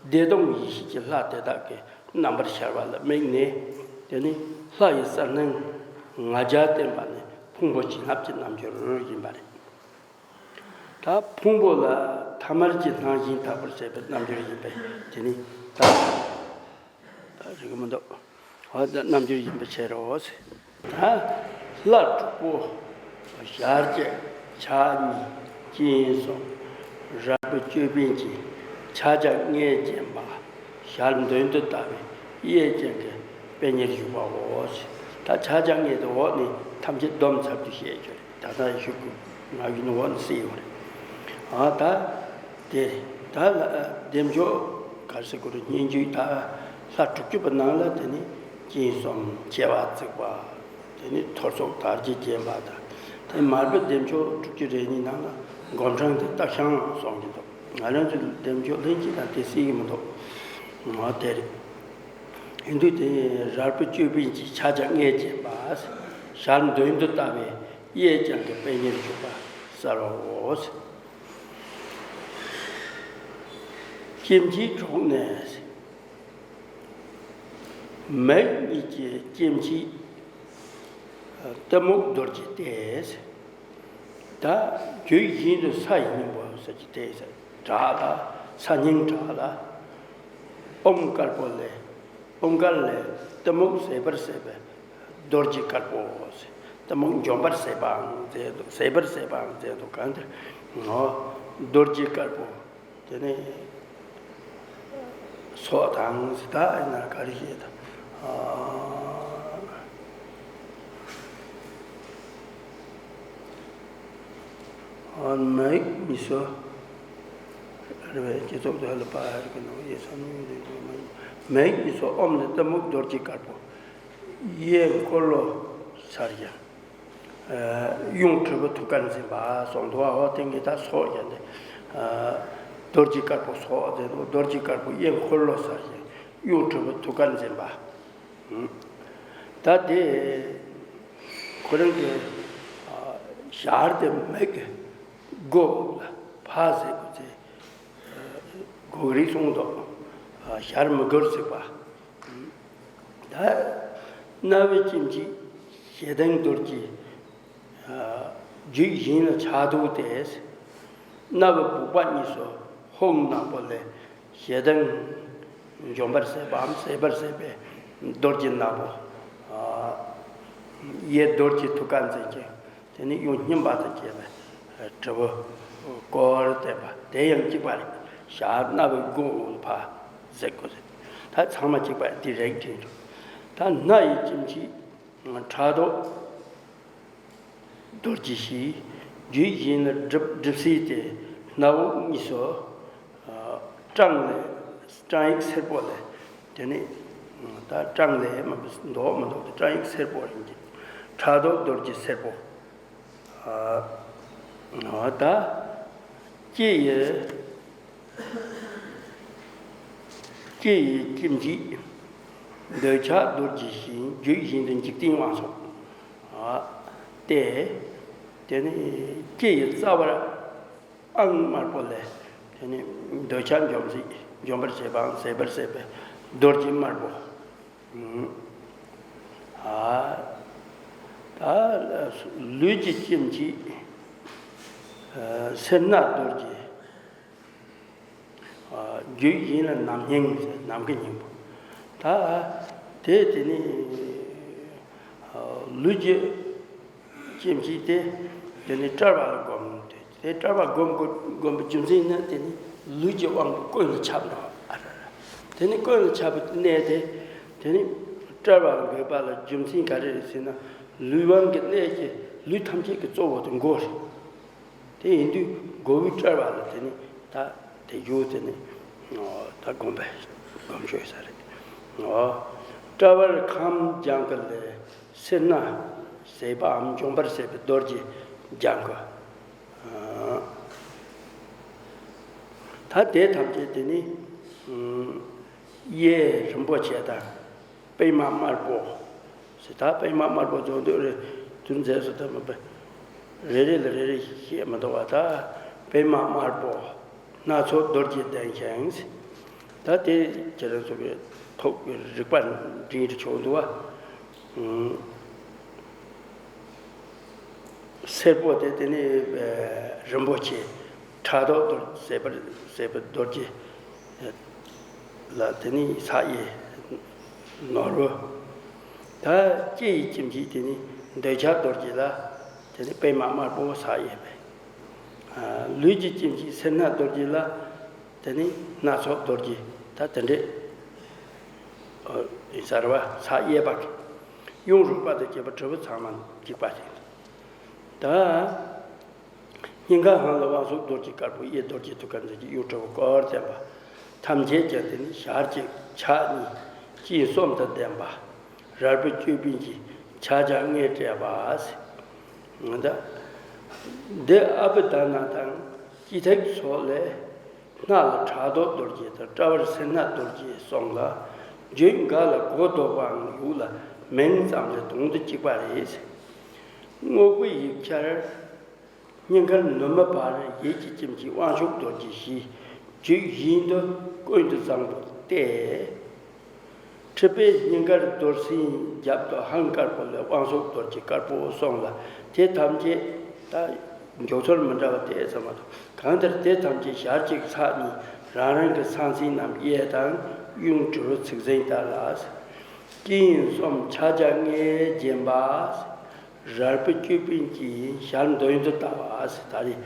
བདེ་སྟོང་ཡེ་ཤེས་ཀྱི་ལྷ་དེ་དག་གི་རྣམ་པར་ཤར་བ་ལ་དམིགས་ནས་དེ་ནི་ལྷ་ཡི་གསལ་སྣང་ལྔ་བརྒྱ་བསྟན་པ་ནི་ཕུང་པོ་བྱིན་རླབས་ཀྱི་རྣལ་འབྱོར་ཡིན་པ་རེད། ད་ཕུང་པོ་ལ་ཐ་མལ་གྱི་སྣང་ཞེན་དག་པར་བྱེད་པའི་རྣལ་འབྱོར་ཡིན་པས་དེ་ནི་ད་ད་རིག་མི་འདུག་འོ་ད་རྣལ་འབྱོར་ཡིན་པའི་ཕྱིར་རོ། ད་ལྷ་དྲུག་པོ་ཞལ་གཅིག་ཕྱག་གཉིས་སྤྱན་གསུམ་རལ་པའི་ཅོད་པན་གྱི་ཕྱག་རྒྱ་ལྔས་བརྒྱན་པ། ཞལ་མདུན་དུ་ལྟ་བའི་གཡས་བརྐྱང་གི་པད་ཉིར་བཞུགས་པའོ། ད་ཕྱག་རྒྱ་ལྔས་དེ་འོག་ནས་ཐམས་ཅད་བསྡོམས་ཚར་དུས་བཤད་རྒྱུ་རེད། ད་ལྟ་ཞུ་དགོས་ང་ཡིན་འོག་ནས་སྲིད་ཡོང་རེད། ཨ་ད་དེ་རེད། ད་ལ་བདེ་མཆོག་ག་རེ་ཟེར་དགོས་རེད། སྙན་བརྒྱུད་ད་ལྷ་དྲུག་ཅུ་པའི་ནང་ལ་དེ་ནི་སྤྱན་གསུམ་མཆེ་བ་གཙིགས་པ། དེ་ནི་ཐོར་ཚུགས་དར་གྱིས་བརྒྱན་པ་དང་། དེ་མར་པའི་བདེ་མཆོག་དྲུག་ཅུ་རེ་གཉིས་ནང་ལ་མགོ་འཕྲང་དེ་སྟག་ཤམ་གསུང་གི་འདུག་ང་རང་ཚོའི་བདེ་མཆོག་ལྷན་སྐྱེས་དང་དེ་སྲིད་ཀྱི་མི་འདུག་ང་དེ་རེད། ཧིན་དུ་དེ་རལ་པ་ཅོད་པན་གྱི་ཕྱག་རྒྱ་ལྔས་བརྒྱན་པ། ཞལ་མདུན་དུ་ལྟ་བའི་གཡས་བརྐྱང་གི་པད་ཉིར་བཞུགས་པ་གསལ་བའོ། སྐྱེ་མཆེད་དྲུག་ནི། མིག་གཉིས་ཀྱི་སྐྱེ་མཆེད་གཏི་མུག་རྡོ་རྗེ་སྟེ། ད་རྒྱུད་བཞིན་དུ་ས་ཡི་སྙིང་པོ་ཟེར་གྱི་དེ་བྲག་ལ། ས་སྙིང་བྲག་ལ། ཨོཾ་དཀར་པོ་ལས། ཨོཾ་དཀར་ལས་གཏི་མུག་ཟད་པར་བྱེད་པའི་རྡོ་རྗེ་དཀར་པོ། གཏི་མུག་འཇོམས་པར་བྱེད་པའང་མཛད་དོ། ཟད་པར་བྱེད་པའང་མཛད་དོ། གང་ལྟར་ངོ་། རྡོ་རྗེ་དཀར་པོ། དེ་ནས་སོགས་དང་ཟེར། ད་ཡིན་ན་ག་རེ་བཤད་དང་། ཨ། མིག་གཉིས་སོ། རེ་བའི་སྐྱེ་ཚོགས་དོན་ལ་པ་ཧར་གྱི་ནང་ཡེ་ས་ནུ་ཡོད་དེ། མིག་གཉིས་སོ་ཨོཾ་ནི་གཏི་མུག་རྡོ་རྗེ་དཀར་པོ། གཡས་འཁོར་ལོ་སར་བཞེངས། གཡོན་གྲུ་པ་ཐུགས་ཀར་འཛིན་པ་སོགས་འདུག་པ། འོ་དེ་ངས་ད་སོགས་བཞག་ནས། རྡོ་རྗེ་དཀར་པོ་སོགས་དེ་འདུག་རྡོ་རྗེ་དཀར་པོ་གཡས་འཁོར་ལོ་སར་བཞེངས། གཡོན་གྲུ་པ་ཐུགས་ཀར་འཛིན་པ། ད་དེ་ཁོ་རང་གི་ཞར་དེ་མིག་གི་སྒོ་ལ་ཕ་ཟེར་དགོས་ཚེ། གོ་རིགས་གསུངས་འདུག་ཞར་མི་སྒོར་ཟེར་བ། ད་རྣ་བའི་སྐྱེ་མཆེད་ཞེ་སྡང་རྡོ་རྗེ། རྒྱུད་བཞིན་ལ་ཕྱག་རྡོར་ཏེ། རྣ་བའི་སྦུག་པ་གཉིས་སུ་ཧཱུྃ་ནག་པོ་ལས། ཞེ་སྡང་འཇོམས་པར་བྱེད་པའམ་ཟད་པར་བྱེད་པའི་རྡོ་རྗེ་ནག་པོ། གཡས་རྡོ་རྗེ་ཐུགས་ཀར་འཛིན་ཅིང་། དེ་ནས་གཡོན་བསྙེན་པ་དང་བཅས་པའི་དྲིལ་བུ་བསྐོར་བསྟན་པ་དེ་ཡང་གཅིག་པ་རེད། ཞར་རྣ་བའི་སྒོ་ཕ་ཟེར་དགོས་ཟེར། ད་ཚང་མ་གཅིག་པ་དེ་རེད་དྲན་འགྲོ། ད་སྣ་ཡི་སྐྱེ་མཆེད་ཕྲག་དོག་རྡོ་རྗེ་ཞེས། རྒྱུད་བཞིན་ལ་སྒྲིབ་སྒྲིབ་བྱེད་དེ། སྣ་བུག་གཉིས་སུ་སྐྲངས་ལས། སྐྲངས་ཡིག་སེར་པོ་ལས། དེ་ནས་ད་སྐྲངས་ལས་མ་འདོགས་མི་འདོགས་ཏེ་སྐྲངས་ཡིག་སེར་པོ་ཡིན་གྱི། ཕྲག་དོག་རྡོ་རྗེ་སེར་པོ། ཨ། ད་ལྕེ་ཡི། ལྕེ་ཡི་སྐྱེ་མཆེད་འདོད་ཆགས་རྡོ་རྗེ་ཞེས། རྒྱུད་བཞིན་དུ་འཇིག་རྟེན་དབང་ཕྱུག་སྟེ། དེ་ནས་ལྕེ་ཡི་རྩ་བར་ཨང་དམར་པོ་ལས། དེ་ནས་འདོད་ཆགས་འཇོམས་བྱེད། འཇོམས་པར་བྱེད་པའམ་ཟད་པར་བྱེད་པའི་རྡོ་རྗེ་དམར་པོ། ཨ། ད་ལུས་ཀྱི་སྐྱེ་མཆེད་སེར་སྣ་རྡོ་རྗེ། རྒྱུད་བཞིན་ལ་ནམ་སྙིང་ཟེར། ནམ་མཁའི་སྙིང་པོ། ད་དེ་དེ་ནི་ལུས་ཀྱི་སྐྱེ་མཆེད་དེ། དེ་ནི་དཔྲལ་བ་ལ་བསྒོམ་སྟེ། དེ་དཔྲལ་བ་བསྒོམ་དགོས། བསྒོམ་པའི་རྒྱུ་མཚན་ནི་དེ་ནི་ལུས་ཀྱི་དབང་པོ་ཀུན་ལ་ཁྱབ་འགྲོ་བ་རེད། དེ་ནི་ཀུན་ལ་ཁྱབ་པའི་གནས་དེ། དེ་ནི་དཔྲལ་བ་ལ་འགོད་པ་ལ་རྒྱུ་མཚན་ག་རེ་རེད་ཟེར་ན། ལུས་དབང་གི་གནས་ཀྱི་ལུས་ཐམས་ཅད་ཀྱི་གཙོ་བོ་དེ་མགོ་རེད། དེ་ཡིན་དུས་མགོ་བོའི་དཔྲལ་བ་ལ་དེ་ནི་ད་དེ་རྒྱུ་དེ་ནི་ད་བསྒོམ་པའི་སྒོམ་ཆོས་ས་རེད། དཔྲལ་བར་ཁམས་ལྗང་ཁུ་ལས། སེར་སྣ་ཟད་པའམ་འཇོམས་པར་བྱེད་པའི་རྡོ་རྗེ་ལྗང་ཁུ། ད་དེ་ཐམས་ཅད་དེ་ནི་གཡས་རིན་པོ་ཆེ་དང་པདྨ་དམར་པོ་ཟེར། ད་པདྨ་དམར་པོ་རྫོགས་འདོད་རེ་དུ་མཛད་སོ། ད་མ་པ་རེ་རེ་ལ་རེ་རེ་བཤད་མི་འདུག་པ། ད་པདྨ་དམར་པོ། སྣ་ཚོགས་རྡོ་རྗེ་ལྡན་ཞིང་། ད་དེ་ཁྱེད་རང་ཚོ་གི་ཐོག་གི་རིག་པ་འདྲེན་དུ་ཆོག་འདུག་པ། སེར་པོ་དེ་དེ་ནི་རིན་པོ་ཆེ། ཕྲག་དོག་རྡོ་ཟད་པར་ཟད་པའི་རྡོ་རྗེ་ལ་དེ་ནི་ཕྱག་གཡས་ནོར་བུ། ད་ལྕེ་ཡི་སྐྱེ་མཆེད་དེ་ནི་འདོད་ཆགས་རྡོ་རྗེ་ལ་དེ་ནི་པདྨ་དམར་པོ་ཕྱག་གཡས་པས། ལུས་ཀྱི་སྐྱེ་མཆེད་སེར་སྣ་རྡོ་རྗེ་ལ། དེ་ནི་སྣ་ཚོགས་རྡོ་རྗེ། ད་དེ་འདྲས་ཡིན་ས་རེད་པ། ཕྱག་གཡས་པ་གི་གཡོན་རུས་པ་དང་བཅས་པ་དྲིལ་བུ་ཚང་མ་གཅིག་པ་ཞིག་ད་སྙིང་ག་ཧང་ལ་དབང་ཕྱུག་རྡོ་རྗེ་དཀར་པོ། གཡས་རྡོ་རྗེ་ཐུགས་ཀར་འཛིན་ཅིང་གཡོན་དྲིལ་བུ་བསྐོར་བསྟན་པ་ཐམས་ཅད་ཀྱང་། དེ་ནི་ཞལ་གཅིག་ཕྱག་གཉིས་སྤྱན་གསུམ་དང་ལྡན་པ། རལ་པ་ཅོད་པན་གྱི་ཕྱག་རྒྱ་ལྔས་སྤྲས་པ། ད་འདི་ཨ་བྷི་དྷ་ན་དང་ཅི་ཐིག་སོགས་ལས། སྔགས་ལ་ཕྲག་དོག་རྡོ་རྗེ་དང་། སྐྲ་བར་སེར་སྣ་རྡོ་རྗེ་གསུམ་ལ། བརྗོད་འགའ་ལ་གོ་ལྡོག་པའང་ཡོད་ལ། མིང་ཙམ་ལས་དོན་དུ་གཅིག་པ་རེད། དངོས་པོའི་ཡིག་ཆར། སྙིང་གར་ནུ་མ་བར་ཡིད་ཀྱི་ཁྱིམ་གྱི་དབང་ཕྱུག་རྡོ་རྗེ་ཞེས། བརྗོད་བཞིན་དུ་ཀུན་ཏུ་བཟང་པོ་སྟེ། མཁྲིས་པའི་སྙིང་གར་རྡོར་སེམས་རྒྱབ་ཏུ་ཧང་དཀར་པོ་ལས་དབང་ཕྱུག་རྡོ་རྗེ་དཀར་པོ་གསུམ་ལ། དེ་ཐམས་ཅད་ད་མགྱོགས་ཚོར་མི་འདྲ་བ་དེ་ཙམ་མ་གཏོགས། གང་ལྟར་དེ་ཐམས་ཅད་ཞལ་གཅིག་ཚར་གཉིས་རང་རང་གི་ས་མཚམས་རྣམས་དབྱེ་དང་། གཡུང་དྲུང་ཚིག་ཟིན་ལྟར་ལ། སྐྱེས་ཡུན་གསུམ་ཕྱག་རྒྱ་ལྔས་བརྒྱན་པ། རལ་པའི་ཅོད་པན་གྱིས་ཞལ་མདུན་དུ་བལྟ་བ་ཟེར། ད་རེས་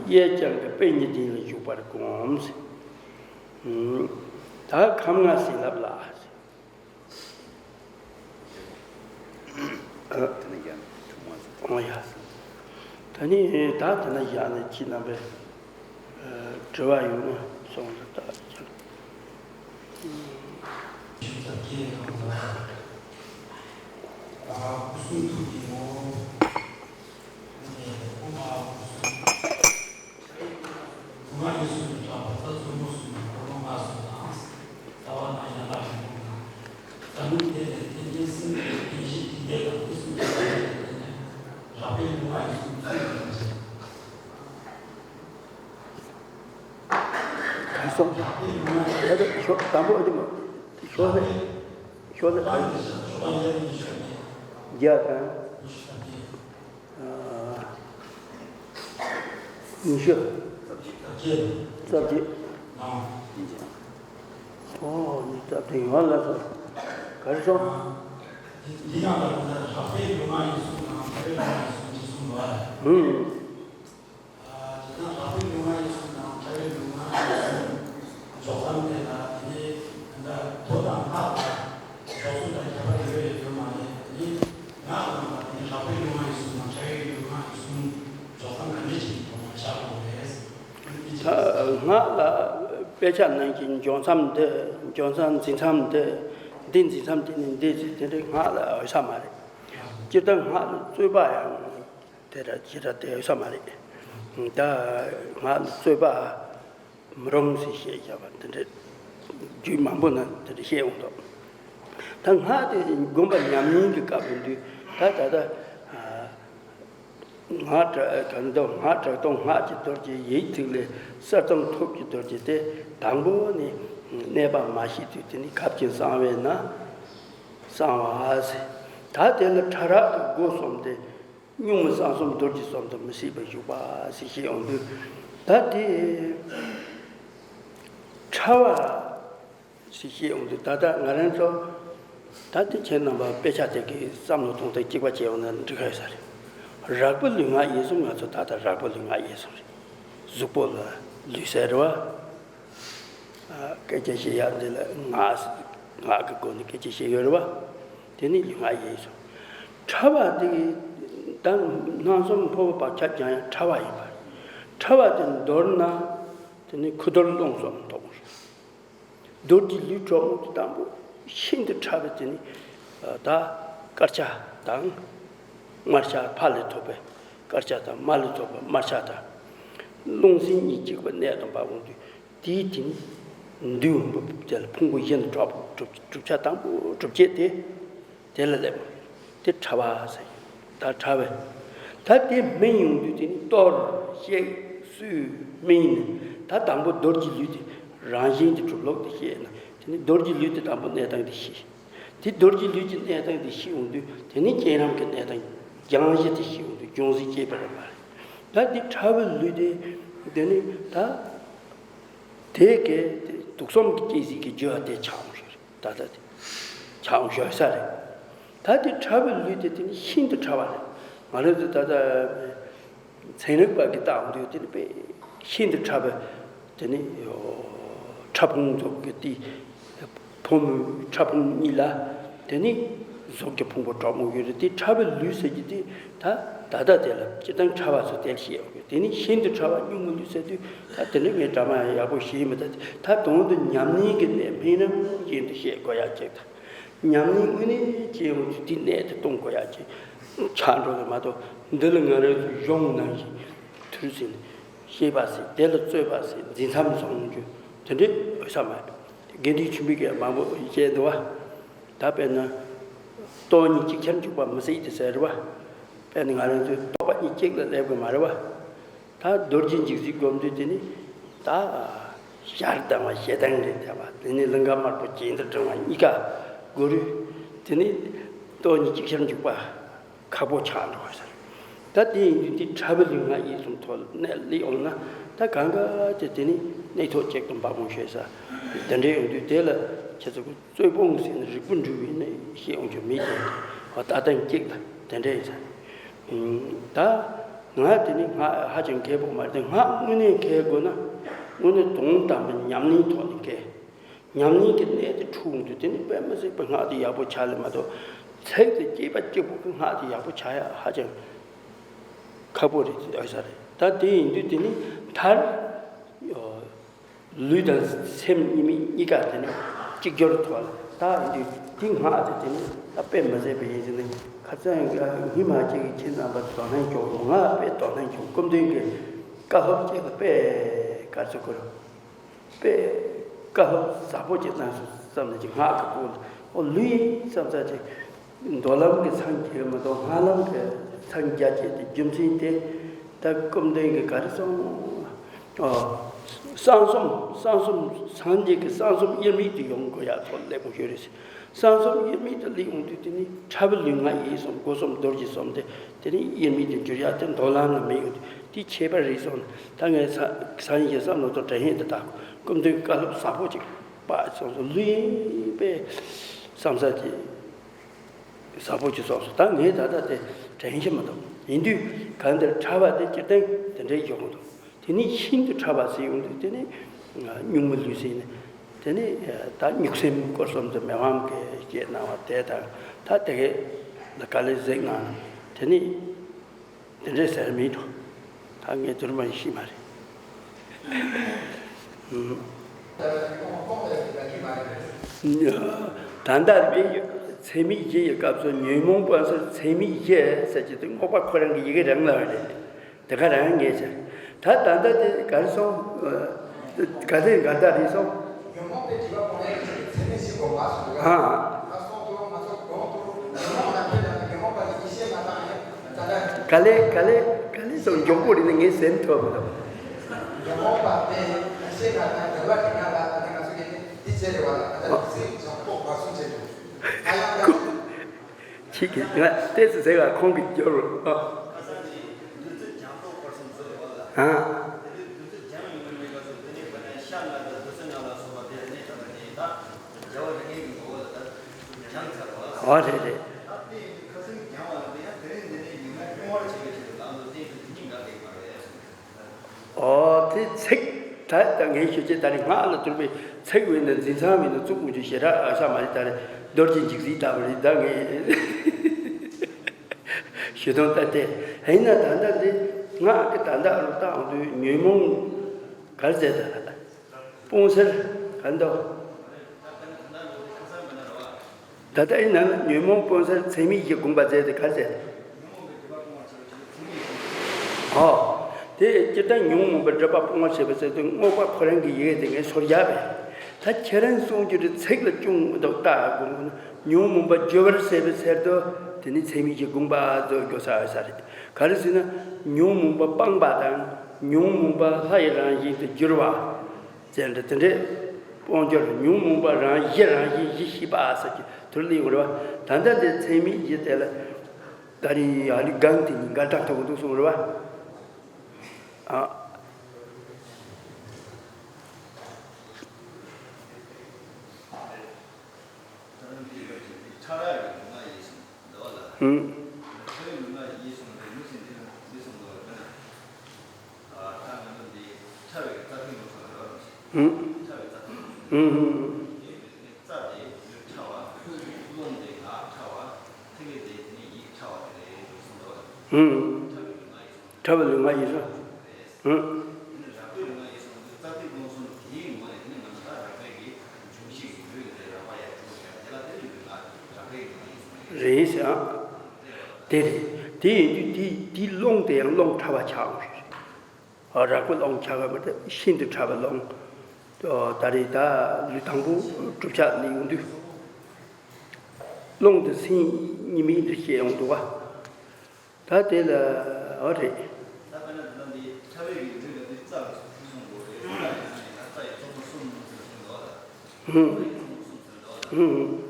གཡས་བརྐྱང་གི་པད་ཉི་སྟེང་ལ་བཞུགས་པར་བསྒོམ་ཟེར། ད་ཁམས་ལྔ་ཟིན་རླབས་ལ་ཟེར། ཨ། ཨོ་ཡ། ད་ནི་ད་དེ་ན་བཞག་ནས་ཁྱེད་རྣམ་པས་དྲི་བ་ཡོང་ན་སོང་ཟེར། ད་ཁྱེད། གར་སོང་། ད་ལྟ་ཞོ་དང་པོ་ཨ་ཏི་མ། ཞོ་ནི། ཞོ་ནི་ག་རེ། རྒྱ་དང་། ཉི་ཤུ། རྩ་བརྒྱད། ཨོ་ཉི་ཤུ་རྩ་བརྒྱད་ཡོང་ལ་སོ། ག་རེ་སོང་། ཧུམ། སྔགས་ལ་དཔེ་ཆ་ནང་གི་འཇོག་མཚམས་འདི། འཇོག་མཚམས་འཛིན་མཚམས་འདི། འདི་འཛིན་མཚམས་འདི་ནི་འདི་ཟེར། དེ་འདྲའི་སྔགས་ལ་འོས་ས་མ་རེད། སྤྱིར་བཏང་སྔགས་ལ་རྩོད་པ་ཡང་དེ་འདྲ་ཅི་འདྲ་དེ་འོས་ས་མ་རེད། ད་སྔགས་ལ་རྩོད་པ་མི་རུང་ཟེར་བཤད་བཞག་པ་དེ་འདྲ་རྒྱུད་མང་པོ་ན་དེ་འདྲ་བཤད་འོང་འདུག་ད་སྔགས་དེ་སྒོམ་པ་ཉམས་ལེན་གྱི་སྐབས་སུ་འདུས། ད་ད་ལྟ་སྔགས་གྲགས་གང་འདུག་སྔགས་གྲགས་སྟོང་སྔགས་ཀྱི་རྡོ་རྗེ། ཡིག་ཐིག་ལེ་གསལ་སྟོང་ཐུགས་ཀྱི་རྡོ་རྗེ་སྟེ། དང་པོ་ནི་གནས་པ་མ་ཤེས་དུས་དེ་ནི་ཁ་བྱེ་གསང་བས་ན་གསང་བ་ཟེར། ད་དེ་ལ་ཕྲ་རགས་ཀྱི་སྒོ་གསུམ་སྟེ། སྙུང་མི་གསང་གསུམ་རྡོ་རྗེ་གསུམ་དུ་མི་སྲིད་པར་བཞུགས་པ་ཟེར་བཤད་ཡོང་དུས། ད་དེ་ཕྲ་བ་ཞིག་བཤད་ཡོང་དུས། ད་ལྟ་ང་རང་ཚོ་ད་ལྟ་ཁྱེད་རྣམ་པ་དཔེ་ཆ་དེ་གའི་བསམ་བློ་གཏོང་སྟངས་གཅིག་པ་བྱས་ཡོང་ན་འགྲིག་ག་ཡོད་ས་རེད། རགས་པའི་ལུས་ངག་ཡིད་གསུམ། ང་ཚོ་ད་ལྟ་རགས་པའི་ལུས་ངག་ཡིད་གསུམ་རེད། གཟུགས་པོ་ལ་ལུས་ཟེར་བ། ཨ། སྐད་ཆ་བཤད་ཡག་འདི་ལ་ངག་ངག་གི་སྒོ་ནས་སྐད་ཆ་བཤད་ཡོད་རེད་བ། དེ་ནི་ལུས་ངག་ཡིད་གསུམ། ཕྲ་བ་དེ་ད་སྣང་གསུམ་འཕོ་བ་བག་ཆགས་ཀྱང་ཡང་ཕྲ་བ་ཡིན་པ་རེད། ཕྲ་བ་དེ་མདོར་ན་དེ་ནི་ཁུ་རྡོར་རླུང་གསུམ་མཐོང་རེད། རྡོ་རྗེ་ལུས་གྲོགས་མོ་དེ་དང་པོ་ཤིན་ཏུ་ཕྲ་བའི་དེ་ནི་ད་དཀར་ཆ་དང་། དམར་ཆ་ཕ་ལས་ཐོབ་པའི་དཀར་ཆ་དང་། མ་ལས་ཐོབ་པའི་དམར་ཆ་དང་། རླུང་སེམས་གཉིས་གཅིག་པ་གནས་དང་བབ་འོང་དུས། དེའི་དེ་ནི་འདུས་འོང་བ་དེ་ལ་ཕུང་པོ་བཞི་ནི་གྲུབ། གྲུབ་གྲུབ་ཆ་དང་པོ་གྲུབ་བྱེད་དེ། དེ་ལ་སླེབས། དེ་ཕྲ་བ་ཟེར། ད་ཕྲ་བས། ད་དེ་སྨིན་ཡོང་དུས་དེ་ནི་གཏོར་བཤིག་གསོས་སྨིན། ད་དང་པོ་རྡོ་རྗེ་ལུས་དེ་རང་བཞིན་གྱི་གྲུབ་ལུགས་དེ་བཤད་ན། དེ་ནི་རྡོ་རྗེ་ལུས་དེ་དང་པོ་གནས་སྟངས་དེ་ཤེས། དེ་རྡོ་རྗེ་ལུས་ཀྱི་གནས་སྟངས་དེ་ཤེས་ཡོང་དུས། དེ་ནི་རྐྱེན་རང་གི་གནས་སྟངས་སྦྱང་གཞི་དེ་ཤེས་ཡོང་དུས་སྦྱོང་ཟིན་སྐྱེས་པ་རེད་མ་རེད། ད་དེ་ཕྲ་བའི་ལུས་དེ། དེ་ནི་ད་དེ་གའི་དུག་གསུམ་གྱི་སྐྱེ་ཟིག་གི་རྒྱུ་བ་དེ་ཆགས་འོང་ཞིག་རེད། ད་ལྟ་དེ་ཆའང་ཞོལ་ས་རེད། ད་དེ་ཕྲ་བའི་ལུས་དེ་དེ་ནི་ཤིན་ཏུ་ཕྲ་བ་རེད། ང་རང་ཚོ་ད་ལྟ་ཚན་རིག་པ་གི་ལྟ་འོང་དུས་དེ་ནི་དཔེ་ཤིན་ཏུ་ཕྲ་བའི་དེ་ནི་ཕྲ་ཕུང་ཚོགས་ཀྱི་དེ་ཕོ་མོའི་ཕྲ་ཕུང་གཉིས་ལ་དེ་ནི་གཟུགས་ཀྱི་ཕུང་པོ་གྲོགས་མོ་ཡོད་རེད། དེ་ཕྲ་བའི་ལུས་ཟེར་གྱི་དེ་ད་ད་ལྟ་དེ་ལ་སྤྱིར་བཏང་ཕྲ་བ་ཚོ་དེ་ལ་བཤད་ཡོད་རེད། དེ་ནི་ཤིན་ཏུ་ཕྲ་བ་སྙུང་མི་ལུས་ཟེར་དུས། ད་དེ་ནི་ངས་འདྲ་མ་ཡག་པོ་ཤེས་མི་ཐུབ། ད་དོན་དུ་ཉམས་ལེན་གྱི་གནད་སྨིན་རིམ་བཞིན་དུ་བཤད་དགོས་ཡག་ཅིག་དང་། ཉམས་ལེན་དངོས་གནས་བྱེད་ཡོང་དུས་དེ་གནད་དུ་གཏོང་དགོས་ཡག་ཅིག་ཆགས་འགྲོ་གི་མ་གཏོགས། འདི་ལ་ང་རང་ཚོ་གཞུང་ནང་བཞིན་དུས་ཟིན་ ཤེས་པ་ཟེར། དེ་ལ་རྩོད་པ་ཟེར། འཛིན་མཚམས་བཟུང་རྒྱུ་དེ་འདྲའི་འོས་ས་མ་རེད། དགེ་འདུན་ཆོས་འཕེལ་གྱིས་མང་པོ་བཤད་འདུག་བ། ད་དཔེར་ན། སྟོང་ཉིད་ཅིག་ཆར་འཇུག་པ་མི་སྲིད་དེ་ཟེར་བ། དཔེར་ན་ང་རང་ཚོའི་རྟོག་པ་གཉིས་གཅིག་ལ་སླེབས་དགོས་མ་རེད་བ། ད་རྡོ་རྗེ་འཇིགས་བྱེད་སྒོམ་དུས་དེ་ནི། ད། ཞལ་གདངས་པ་ཞེ་སྡང་རེད་བྱ་བ། དེ་ནི་ལིང་ག་དམར་པོ་གྱེན་དུ་འགྲེང་བ་གཉིས་ཀ་སྒོ་རུས། དེ་ནི། སྟོང་ཉིད་ཅིག་ཆར་འཇུག་པ། ཁག་པོ་ཆགས་འགྲོ་བ་ཟེར། ད་དེ་ཡིན་དུས་དེ་ཕྲ་བའི་ལུས་ངག་ཡིད་གསུམ་ཐོག་ལ་གནས་སླེབས་འོང་ན། ད་གང་ག་དེ་དེ་ནི་གནས་ཐོག་གཅིག་ཏུ་འབབ་འོང་ཤེས་ས། དེ་འདྲའི་ཡོང་དུས་དེ་ལ་ཁྱེད་ཚོ་གི་རྩོད་སྤོང་ཟེར་ནས་རིག་པ་འགྲུབ་པའི་གནས་ཤེས་འོང་རྒྱུ་མེད་ཀྱང་། ལྟ་སྟངས་གཅིག་ལ་དེ་འདྲ་ཡིན་ས། ད་ངག་དེ་ནི་ངག་ཧ་ཅང་མཁས་པོ་མ་རེད་དེ། ངག་དངོས་གནས་མཁས་དགོས་ན། དངོས་གནས་དོན་དམ་པའི་ཉམས་ལེན་ཐོག་ནས་མཁས། ཉམས་ལེན་གྱི་གནད་དེ་འཁྲུལ་འོང་དུས་དེ་ནི་དཔེ་མི་སྲིད་པའི་སྔགས་དེ་ཡག་པོ་ཆགས་ལེ་མ་གཏོགས། ཚིག་དེ་སྐྱེས་པ་གཅིག་པུ་གི་སྔགས་དེ་ཡག་པོ་ཆགས་ཡ་ཧ་ཅང་ཁག་པོ་རེད་དེ་འདོད་ས་རེད། ད་དེ་ཡིན་དུས་དེ་ནི་མཐར། ལུས་དང་སེམས་གཉིས་མེད་གཉིས་ཀ་དེ་ནི་གཅིག་གྱུར་ཐོག་ལ་ད་ཡིན་དུས་དེ་སྔགས་དེ་དེ་ནི་ད་དཔེ་མི་སྲིད་པ་ཡིན་ཟེར་ནས། ཁ་སང་ཉི་མ་གཅིག་གི་ཁྱེད་རྣམ་པ་དོ་སྣང་བྱུང་། ང་དཔེ་དོ་སྣང་བྱུང་། སྐུ་མདུན་གྱི་བཀའ་སློབ་ཅིག་ལ་དཔེ་ག་ཚོད་དགོས་རུང་། དཔེ་བཀའ་སློབ་ཟབ་པོ་ཅིག་གནང་སོང་བསམ་ནས་ཅིག་སྔགས་ཀྱི་སྐོར་ལ། ཨོ་ལུས་ཡིན་བསམ་ས་ཅིག་མདོ་ལམ་གྱི་མཚམས་བཅད་མ་གཏོགས་སྔགས་ལམ་གྱི་མཚམས་རྒྱ་བསྐྱེད་དེ་རྒྱུ་མཚན་དེ། ད་སྐུ་མདུན་གྱིས་ག་རེ་གསུངས། ཨོ། གསང་གསུམ་གསང་གསུམ་སངས་རྒྱས་ཀྱི་གསང་གསུམ་དབྱེར་མེད་དུ་ཡོང་དགོས་ཡ་ཐོག་སླེབས་དགོས་ཤོས་རེད། གསང་གསུམ་དབྱེར་མེད་དུ་སླེབས་ཡོང་དུས་དེ་ནི་ཕྲ་བའི་ལུས་ངག་ཡིད་གསུམ་སྒོ་གསུམ་རྡོ་རྗེ་གསུམ་དེ་དེ་ནི་དབྱེར་མེད་དུ་འགྱུར་ཡ་དེ་མདོ་ལམ་ལ་མེད་ཡོད་དེ། དེ་ཁྱད་པར་རེད་སོང་ན། ད་ངས་ས་སངས་རྒྱས་བསམ་བློ་དང་དྲན་ཤེས་དེ་དག་སྐུ་མདུན་གྱི་བཀའ་སློབ་ཟབ་པོ་ཅིག་པ་སོང་སོང་། ལུས་ཡིན་པས་བསམ་ས་དེ་ཟབ་པོ་ཅིག་སོང་སོང་། ད་ངས་ད་ལྟ་དེ་དྲན་ཤེས་མ་གཏོགས། ཡིན་དུས་གང་ལྟར་ཕྲ་བ་དེ་སྤྱིར་བཏང་དེ་འདྲའི་ཡོང་གི་འདུག་དེ་ནི་ཤིན་ཏུ་ཕྲ་བ་ཟེར་ཡོང་དུས་དེ་ནི་གཉུག་མའི་ལུས་ཟེར་ནས། དེ་ནི་ད་གཉུག་སེམས་སྐོར་གསུམ་དུ་མི་ཕམ་གྱིས་བཤད་གནང་བ་དེ་དང་། ད་དེ་གའི་ལ་ག་ལེར་གཟིགས་གནང་ན་དེ་ནི་དེ་འདྲའི་ཟེར་མི་འདུག་ད་ངས་དུར་མ་ཤི་མ་རེད། ད་ལྟ་དཔེ་ཚད་མེད་བཞི་ཡི་སྐབས་སུ་ཉོན་མོངས་སྤོང་སར་ཚད་མེད་བཞི་ཟེར་གྱི་དེ་རྔོག་པ་ཁོ་རང་གི་ཡི་གེ་རང་ལ་རེད། དེ་ག་རང་ངེས་ཟེར། ད་ད་ལྟ་དེ་ག་རེ་སོང་། ག་ཚོད་ག་ད་རེད་སོང་། ཨ། ག་ལེ་ག་ལེ་ག་ལེ་སོང་། མགྱོགས་པོ་རེད་ན་ངས་ཟིན་ཐུབ་མི་འདུག་ཁྱེད་ཀྱིས་ང་ཏོག་ཙམ་ཟེར་བ་ཁོང་གིས་སྐྱོར་རོགས། ཨ། ཨོ་རེད་རེད། ཨོ་དེ་ཚིག་ད་ལྟ་ངས་ཞུ་ཆེད་ད་རེས་སྔགས་ལ་ཐུག་པའི་ཚིག་བས་ན་འཛིན་མཚམས་བས་ན་བཙུགས་དགོས་རྒྱུ་ཞེ་དྲག་ཨ་ས་མ་རེད། ད་རེས་རྡོ་རྗེ་འཇིགས་བྱེད་ལྟ་བུ་རེད། ད་ངས་ཞུ་དོན་ལྟ་སྟེ། ཡིན་ན་ད་ལྟ་འདི་སྔགས་ཀྱི་ད་ལྟ་རུ་བཏང་དུས་ཉོན་མོངས་གར་མཛད་ད་ལ་སྤོང་སར་ག་འདུག་ད་ལྟ་ཡིན་ན་ཉོན་མོངས་སྤོང་སར་ཚད་མེད་བཞི་བསྒོམ་པ་མཛད་དེ་ག་རེ་མཛད། ཨོ། དེ་སྤྱིར་བཏང་ཉོན་མོངས་པའི་སྒྲིབ་པ་སྤོང་བར་བྱེད་པ་ཟེར་དུས་རྔོག་པ་ཁོ་རང་གི་ཡི་གེ་དེ་ངས་སོར་བཞག་པས། ད་ཁྱེད་རང་གསུང་རྒྱུ་དེ་ཚིག་ལ་ཅུང་མི་འདུག་ད་དགོངས་ན་ཉོན་མོངས་པ་སྦྱོར་བར་བྱེད་པ་ཟེར་དུས་དེ་ནི་ཚད་མེད་བཞི་བསྒོམ་པ་ཟེར་དགོས་ས་ཡོད་ས་རེད། ག་རེ་ཟེར་ན་ཉོན་མོངས་པ་སྤངས་པ་དང་ཉོན་མོངས་པ་ལྷ་ཡི་རང་བཞིན་དུ་བསྒྱུར་བ། ཟེར་འདྲ་དེ་འདྲས་སྤོང་སྦྱོར་ཉོན་མོངས་པ་རང་བཞི་རང་བཞིན་བཞི་ཤེས་པ་ཟེར་གྱི་དུར་ལེའུ་རེད་བ། ད་ལྟ་འདི་ཚད་མེད་བཞི་དེ་ལ་ད་རིང་ཡ་ལི་སྒང་དེ་གཉིས་འགལ་ཟླ་ཐུག་འདུག་གསུངས་རེད་བ། ཨ། ཧུམ། ཧུམ། ཧུམ། ཧུམ། ཕྲ་བའི་ལུས་ངག་ཡིད་གསུམ། ཧུམ། རེད་ཟེར། དེ་རེད། དེ་ཡིན་དུས་དེ་དེའི་རླུང་དེ་ཡང་རླུང་ཕྲ་བ་ཆགས་འོང་ཞིག་རེད། རགས་པ་སློང་ཆགས་པ་མ་གཏོགས་ཤིན་ཏུ་ཕྲ་བ་སློང་། ད་རེས་ད་ལུས་དང་པོ་གྲུབ་ཆ་ལ་ཡོང་དུས། རླུང་དང་སེམས་གཉིས་མེད་འདི་སྐྱེ་ཡོང་འདུག་བ། ད་དེ་ལ་འོ་རེད། ཧུམ། ཧུམ།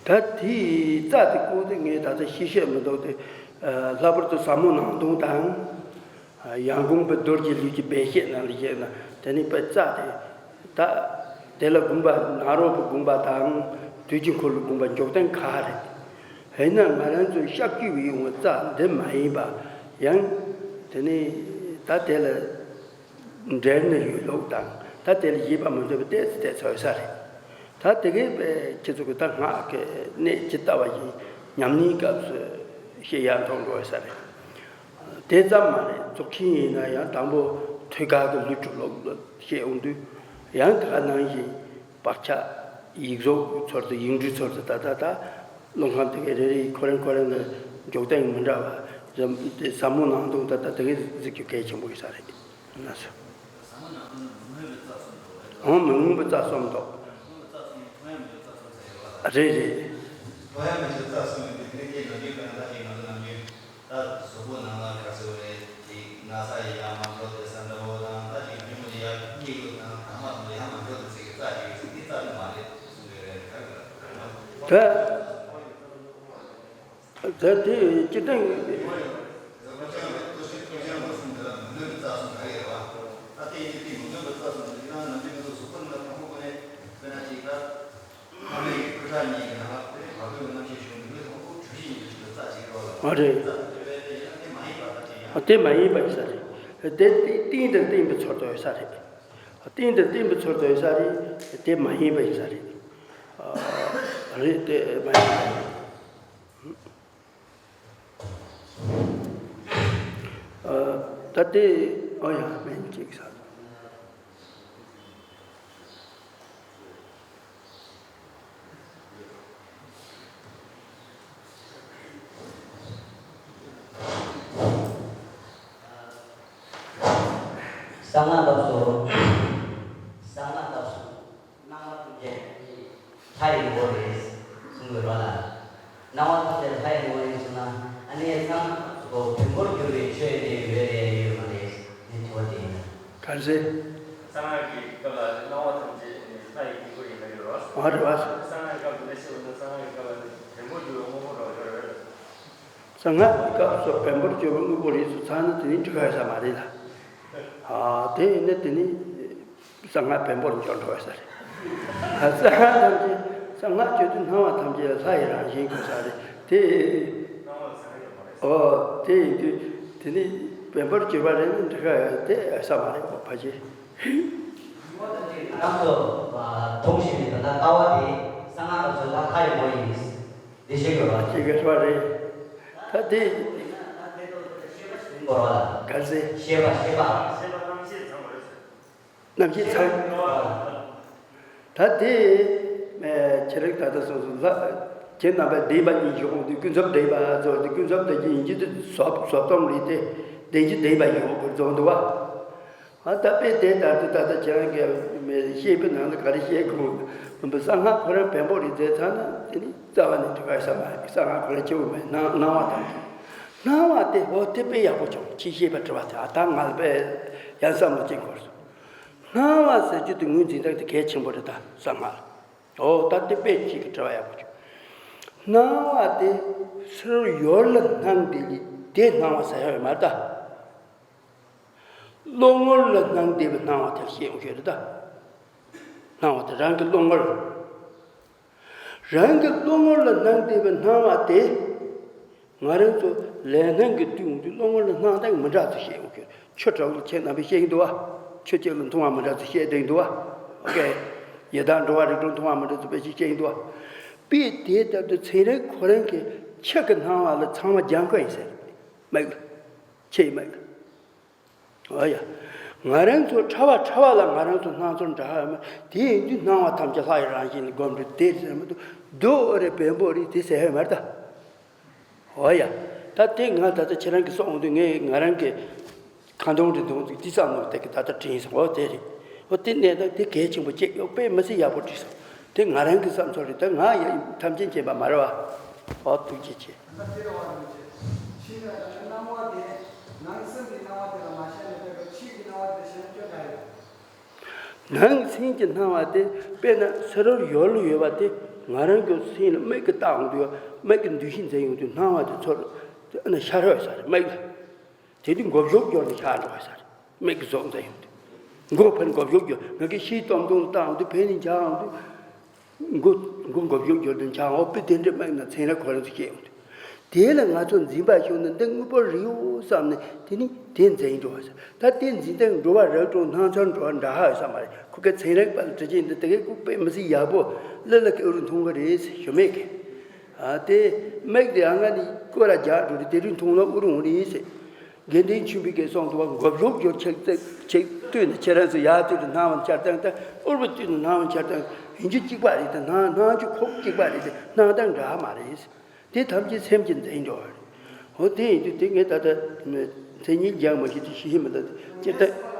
ད་དེའི་རྩ་དེ་ཀོ་དེ་ངས་ད་ལྟ་ཤེས་བཤད་མི་འདུག་སྟེ། ལྷག་པར་དུ་ཟབ་མོ་སྣང་སྟོང་དང་། ཡང་དགོངས་པའི་རྡོ་རྗེ་ལུས་ཀྱི་སྦས་བཤད་ནང་ལ་བཤད་ན་དེ་ནི་དཔེ་རྩ་དེ། ད་དེ་ལ་དགོངས་པ་ནཱ་རོ་པའི་དགོངས་པ་དང་དུས་ཀྱི་འཁོར་ལོའི་དགོངས་པ་འཇོག་སྟངས་ཁག་རེད། ཡིན་ན་ང་རང་ཚོའི་ཤཱཀྱའི་ཡོང་བའི་རྩ་འདི་མ་ཡིན་པ། ཡང་དེ་ནི་ད་དེ་ལ་འབྲེལ་ནས་ཡོད་ལུགས་དང་ད་དེ་ལ་ཡིད་པ་མི་འདོད་པའི་ཏོག་ཙམ་དེ་ཚོ་ཡོད་ས་རེད། ད་དེ་གའི་དཔེ་ཁྱེད་ཚོ་གི་ད་སྔགས་ཀྱི་གནད་ཇི་ལྟ་བ་ཡིན་ཉམས་ལེན་སྐབས་སུ་ཤེས་ཡ་མཐོང་འགྲོ་ཡོད་ས་རེད། དེ་ཙམ་མ་རེད། རྫོགས་ཆེན་ཡིན་ན་ཡང་དང་པོ་ཐོད་རྒལ་གྱི་ལུས་གྲུབ་ལུགས་ལ་བཤད་ཡོང་དུས། ཡང་དེ་ག་ནང་བཞིན་བག་ཆགས་ཡིག་གཟུགས་ཚོར་དུ་ཡིག་འབྲུ་ཚོར་དུ་ད་ད་ད་རླུང་ཁམས་དེ་གའི་རེ་རེ་ཁོ་རང་ཁོ་རང་ལ་འཇོག་སྟངས་མི་འདྲ་བ། ཟབ་ཟབ་མོ་སྣང་སྟོང་ད་ད་དེ་གའི་གཟིགས་རྒྱུ་གལ་ཆེན་པོ་ཡིན་ས་རེད། ལགས་སོ། འོ་མི་མངོན་པའི་རྩ་གསུམ་དོ། རེད་རེད། ད་གཟུགས་པོ་ནང་ལ་ག་ཚོད་རེད་དེ་ན་ས་ཡི་ཡ་མ་འགྲོ་དེ་ས་འདྲ་བོ་དང་ད་ཅིག་མི་མོ་ཡ་སྙིང་ལུག་དང་དང་མ་དང་ཡ་མ་འགྲོ་དེ་ཚིག་གི་རྩ་ཅིག་ཚིག་འདི་རྩ་དུ་མ་རེད་གསུང་གི་རེད། ད། ད་དེ་སྤྱིར་བཏང་། ཨ་རེད། ཨ་དེ་མ་ཡིན་པ་ཡིན་ས་རེད། དེ་རྟེན་དང་བརྟེན་པའི་ཚོར་དུ་ཡོད་ས་རེད། རྟེན་དང་བརྟེན་པའི་ཚོར་དུ་ཡོད་ས་རེད། དེ་མ་ཡིན་པ་ཡིན་ས་རེད། ཨ་རེད་དེ་མ་ཡིན་པ་ཡིན། ཨ། ད་ལྟའི་ཨོ་ཡ་སྨན་གཅིག་ཟ། གསང་སྔགས་སྐབས་སུ། གསང་སྔགས་སྐབས་སུ། སྣང་བ་ཐམས་ཅད་ལྷ་ཡི་ངོ་བོ་རེད་གསུང་གི་རོ་ལ། སྣང་བ་ཐམས་ཅད་ལྷ་ཡི་ངོ་བོ་རེད་གསུངས་ན་ཨ་ནི་གསང་སྔགས་སུ་བེམ་པོར་གྱུར་པའི་ཆོས་དེ་ཡོད་རེད་ཡོད་མ་རེད་ནི་དྲི་བ་དེ་ཡིན། ག་རེ་ཟེར། གསང་སྔགས་ཀྱི་སྐབས་ལ་སྣང་བ་ཐམས་ཅད་ལྷ་ཡི་སྐྱེས་བུ་ཡིན་ན་ཡོད་རོ། ཨ་རེད་བ། གསང་སྔགས་སྐབས་ལ་ཤེས་པ་ན་གསང་སྔགས་ཀྱི་སྐབས་ལ་བེམ་པོར་གྱུར་པའི་དངོས་པོ་རོ་ཡོད་རེད། གསང་སྔགས་ཀྱི་སྐབས་སུ་བེམ་པོར་གྱུར་པའི་དངོས་པོ་རེད་ཟེར་ཚར་ན་དེ་ནི་འགྲིག་ག་ཡོད་ས་མ་རེད་ལ། ཨ་དེ་ཡིན་ན་དེ་ནི། གསང་སྔགས་བེམ་པོར་འགྱུར་འགྲོ་བ་ས་རེད། གསང་སྔགས་ཐམས་ཅད་གསང་སྔགས་བརྗོད་དུས་སྣང་བ་ཐམས་ཅད་ལྷ་ཡི་རང་བཞིན་དགོས་ས་རེད་དེ། ཨོ་དེ་ཡིན་དུས་དེ་ནི་བེམ་པོར་གྱུར་པ་རེད་ན་འགྲིག་ག་དེ་ས་མ་རེད་གོ་ཕ་ཆེ། རྣམ་ཚོ་མཐོང་ཞིང་ལྟ་ལྟ་བ་དེ་གསང་སྔགས་ལ་ཚོད་ལྟ་ཁ་ཡི་མོ་ཡིན། དེ་ཤེས་དགོས་པ་ཅིག་ག་ས་རེད། ད་དེ། གལ་སྲིད། ཤེས་པ་ཤེས་པ། རྣམ་ཤེས་ཚང་། ད་དེ། ཁྱེད་རིག་ད་ལྟ་སོ་སོ་ལ། ཁྱེད་རྣམ་པ་བདེན་པ་གཉིས་ཀྱི་དབང་དུ་ཀུན་རྫོབ་བདེན་པ་རྫོགས་ཏེ་ཀུན་རྫོབ་བདེན་གྱི་ཡིན་གྱི་དེ་བཟོ་བཟོ་སྟངས་རེད་དེ། བདེན་གྱི་བདེན་པ་ཡིན་དབང་དུ་རྫོགས་འདུག་བ། ཨ་ད་དཔེ་དེ་ལྟར་དུ་ད་ལྟ་ཁྱེད་རང་གི་ཤེས་པའི་ནང་ལ་ག་རེ་བཤད་དགོས་མིན་པ་གསང་སྔགས་ཁོ་རང་བེམ་པོ་རེད་ཟེར་ཚར་ན་དེ་ནི་རྩ་བ་ནས་འགྲིག་ག་ས་མ་རེད། གསང་སྔགས་ཁོ་རང་སྐྱེ་བོ་མེད་སྣང་སྣང་བ་དང་། སྣང་བ་དེ་འོ་དེ་དཔེ་ཡག་པོ་བྱུང་ཁྱེད་ཤེས་པ་དྲི་བ་དེ་ཨ་ད་ང་ལ་དཔེ་ཡང་བསམ་བློ་ཅིག་འཁོར་སོང་། སྣང་བ་ཟེར་རྒྱུ་དེ་ངོས་འཛིན་སྟངས་དེ་གལ་ཆེན་པོ་རེད་ད་གསང་སྔགས་ལ། འོ་ད་དེ་དཔེ་གཅིག་གི་དྲི་བ་ཡག་པོ་བྱུང་། སྣང་བ་དེ་ཕྱིར་ཡུལ་ལ་སྣང་བསྡད་ལས་དེ་སྣང་བ་ཟེར་ཡ་ཡོད་མ་རེད་ད། བློ་ངོར་ལ་སྣང་བསྡད་པའི་སྣང་བ་དེ་ཤེས་ཡོང་ཤོད་རེད་ད། སྣང་བ་དེ་རང་གི་བློ་ངོར། རང་གི་བློ་ངོར་ལ་སྣང་བསྡད་པའི་སྣང་བ་དེ། ང་རང་ཚོ་ལས་སྣང་གི་དུས་འདི་བློ་ངོར་ལ་སྣང་སྟངས་མི་འདྲ་ཚོ་ཤེས་ཡོང་ཤོད། ཆུ་དྲག་པོ་ཁྱེད་རྣམ་པས་ཤེས་ཀྱི་འདུག་བ། ཆུ་གཅིག་ལ་མཐོང་བ་མི་འདྲ་ཚོ་ཤེས་བསྡད་འདུག་བ། ཨོ་ཀེ། ཡི་དྭགས་འགྲོ་བ་རིགས་དྲུག་མཐོང་བ་མི་འདྲ་ཚོ་དཔེ་ཞིག་ཤེས་ཀྱི་འདུག་བ། དཔེ་དེ་ལྟར་དུ་ཚན་རིག་ཁོ་རང་གི་ཆུ་གི་སྣང་བ་ལ་ཚང་མ་སྦྱང་དགོས་ཡིན་ཟེར། མིག་ལ། ཆུ་ཡི་མིག་ལ། ཨོ་ཡ། ང་རང་ཚོ་ཕྲ་བ་ཕྲ་བ་ལ་ང་རང་ཚོ་སྣང་ཚུལ་འདྲ་ཡོད་མ་རེད། དེ་ཡིན་དུས་སྣང་བ་ཐམས་ཅད་ལྷ་ཡི་རང་བཞིན་ལ་སྒོམ་འགྲོ་དེ་ཟེར་མ་གཏོགས་རྡོ་རེད་བེམ་པོ་རེད་དེ་ཟེར་ཡོད་མ་རེད་ད། འོ་ཡ། ད་དེ་ང་ད་ལྟ་ཁྱེད་རང་གིས་གསུངས་དུས་ངས་ང་རང་གི་ཁ་འདོན་རེ་འདོན་དུས་འདི་ཙམ་ནོར་དེ་གི་ད་ལྟ་དྲན་སོང་། འོ་དེ་རེད། འོ་དེ་གནས་སྟངས་དེ་གལ་ཆེན་པོ་གཅིག་ཡོད་པས་མི་སྲིད་ཡག་པོ་བྲིས་སོང་། དེ་ང་རང་གི་བསམ་ཚུལ་རེད། ད་ང་ཡ་ཐམས་ཅད་མཁྱེན་པ་མ་རེད་བ། འོ་ཐུགས་རྗེ་ཆེ། ད་དེ་རེད་བ། ཐུགས་རྗེ་ཆེ། ཕྱིས་ནས་ད་ནི་སྣང་བ་དེ་ནང་སེམས་ཀྱི་སྣང་བ་དེ་ལ་མ་ཤར་ནས་ཕེབས་པའི་ཕྱིས་ཀྱི་སྣང་བ་དེ་ལ་ཤར་ན་སྐྱོན་ག་རེ་ཡོད། ནང་སེམས་ཀྱི་སྣང་བ་དེ་དཔེར་ན་ཚེ་རོལ་ཡོལ་ལ་ཡོད་པ་དེ་ང་རང་གི་སེམས་ལ་མིག་གིས་བལྟ་འོང་དུས་མིག་གིས་འདུ་ཤེས་འཛིན་ཡོང་དུས་སྣང་བ་དེ་ཚོར་དེ་ཨ་ན་ཤར་བས་ས་རེད་མིག་ལ། དེ་དུས་མགོ་གཞུག་སྦྱོར་ནས་ཤར་འགྲོ་བས་ས་རེད་མིག་གིས་བཟོ་འཛིན་ཡོང་དུས། མགོ་ཕར་མགོ་གཞུག་སྦྱོར་ང་གི་ཤིའི་སྟོང་སྟོང་བལྟ་འོང་དུས་ཕན་ནི་འཇག་འོང་དུས། མགོ་མགོ་མགོ་བཞུགས་འགྱུར་དུ་འཆང་འོ་པི་དེ་འདྲའི་དམིགས་ན་མཚན་རེ་ཁོ་རང་ཚོ་སྐྱེ་ཡོང་དུས། དེ་ལ་ང་ཚོ་འཛིན་པ་ཤོར་ན་འདི་དངོས་པོ་རེད་ཡོད་བསམ་ནས་དེ་ནི་དེ་འཛིན་འགྲོ་བ་ཟེར། ད་དེ་འཛིན་སྟངས་འགྲོ་བ་རབ་དྲུང་སྣང་ཚུལ་འགྲོ་བ་འདྲ་ཧ་ཡོད་ས་མ་རེད། ཁོ་གའི་ཚན་རིག་པ་ལ་དྲི་རྒྱུ་འདི་དེ་གའི་ཁོ་དཔེ་མི་སྲིད་ཡག་པོ་ལི་ལི་ཀའི་ཨུ་རུ་མཐོང་གི་རེད་ཟེར་ཞུ་མེད་གི། ཨ་དེ་དམིགས་དེ་ཨ་ང་ནི་ཀོ་ར་རྒྱག་འགྲོ་རེད། དེ་རུ་མཐོང་ན་ཨུ་རུ་འོང་རེད་ཟེར། དགེ་འདུན་ཆོས་འཕེལ་གྱིས་གསུངས་འདུག་བ། མགོ་གཞུག་སྦྱོར་ཆེག་ཆེག་ལྟོས་ནས་ཁྱེད་རང་ཚོ་ཡར་ལྟོས་ནས་སྣང་བ་འཆར་སྟངས་དང་ཨུར་བ་ལྟོས་ནས་སྣང་བ་འཆར་སྟངས་ཡིན་རྒྱུ་གཅིག་པ་རེད་དེ། སྣང་སྣང་རྒྱུ་ཁོག་གཅིག་པ་རེད་དེ། སྣང་སྟངས་འདྲ་མ་རེད། དེ་ཐམས་ཅད་སེམས་ཀྱི་འཛིན་འགྲོ་བ་རེད། འོ་དེ་ཡིན་དུས་དེ་ངས་ད་ལྟ་མཚན་ཉིད་སྦྱང་མ་ཤེས་དུས་ཤེས་ཤེས་མི་འདུག་སྟེ། སྤྱིར་བཏང་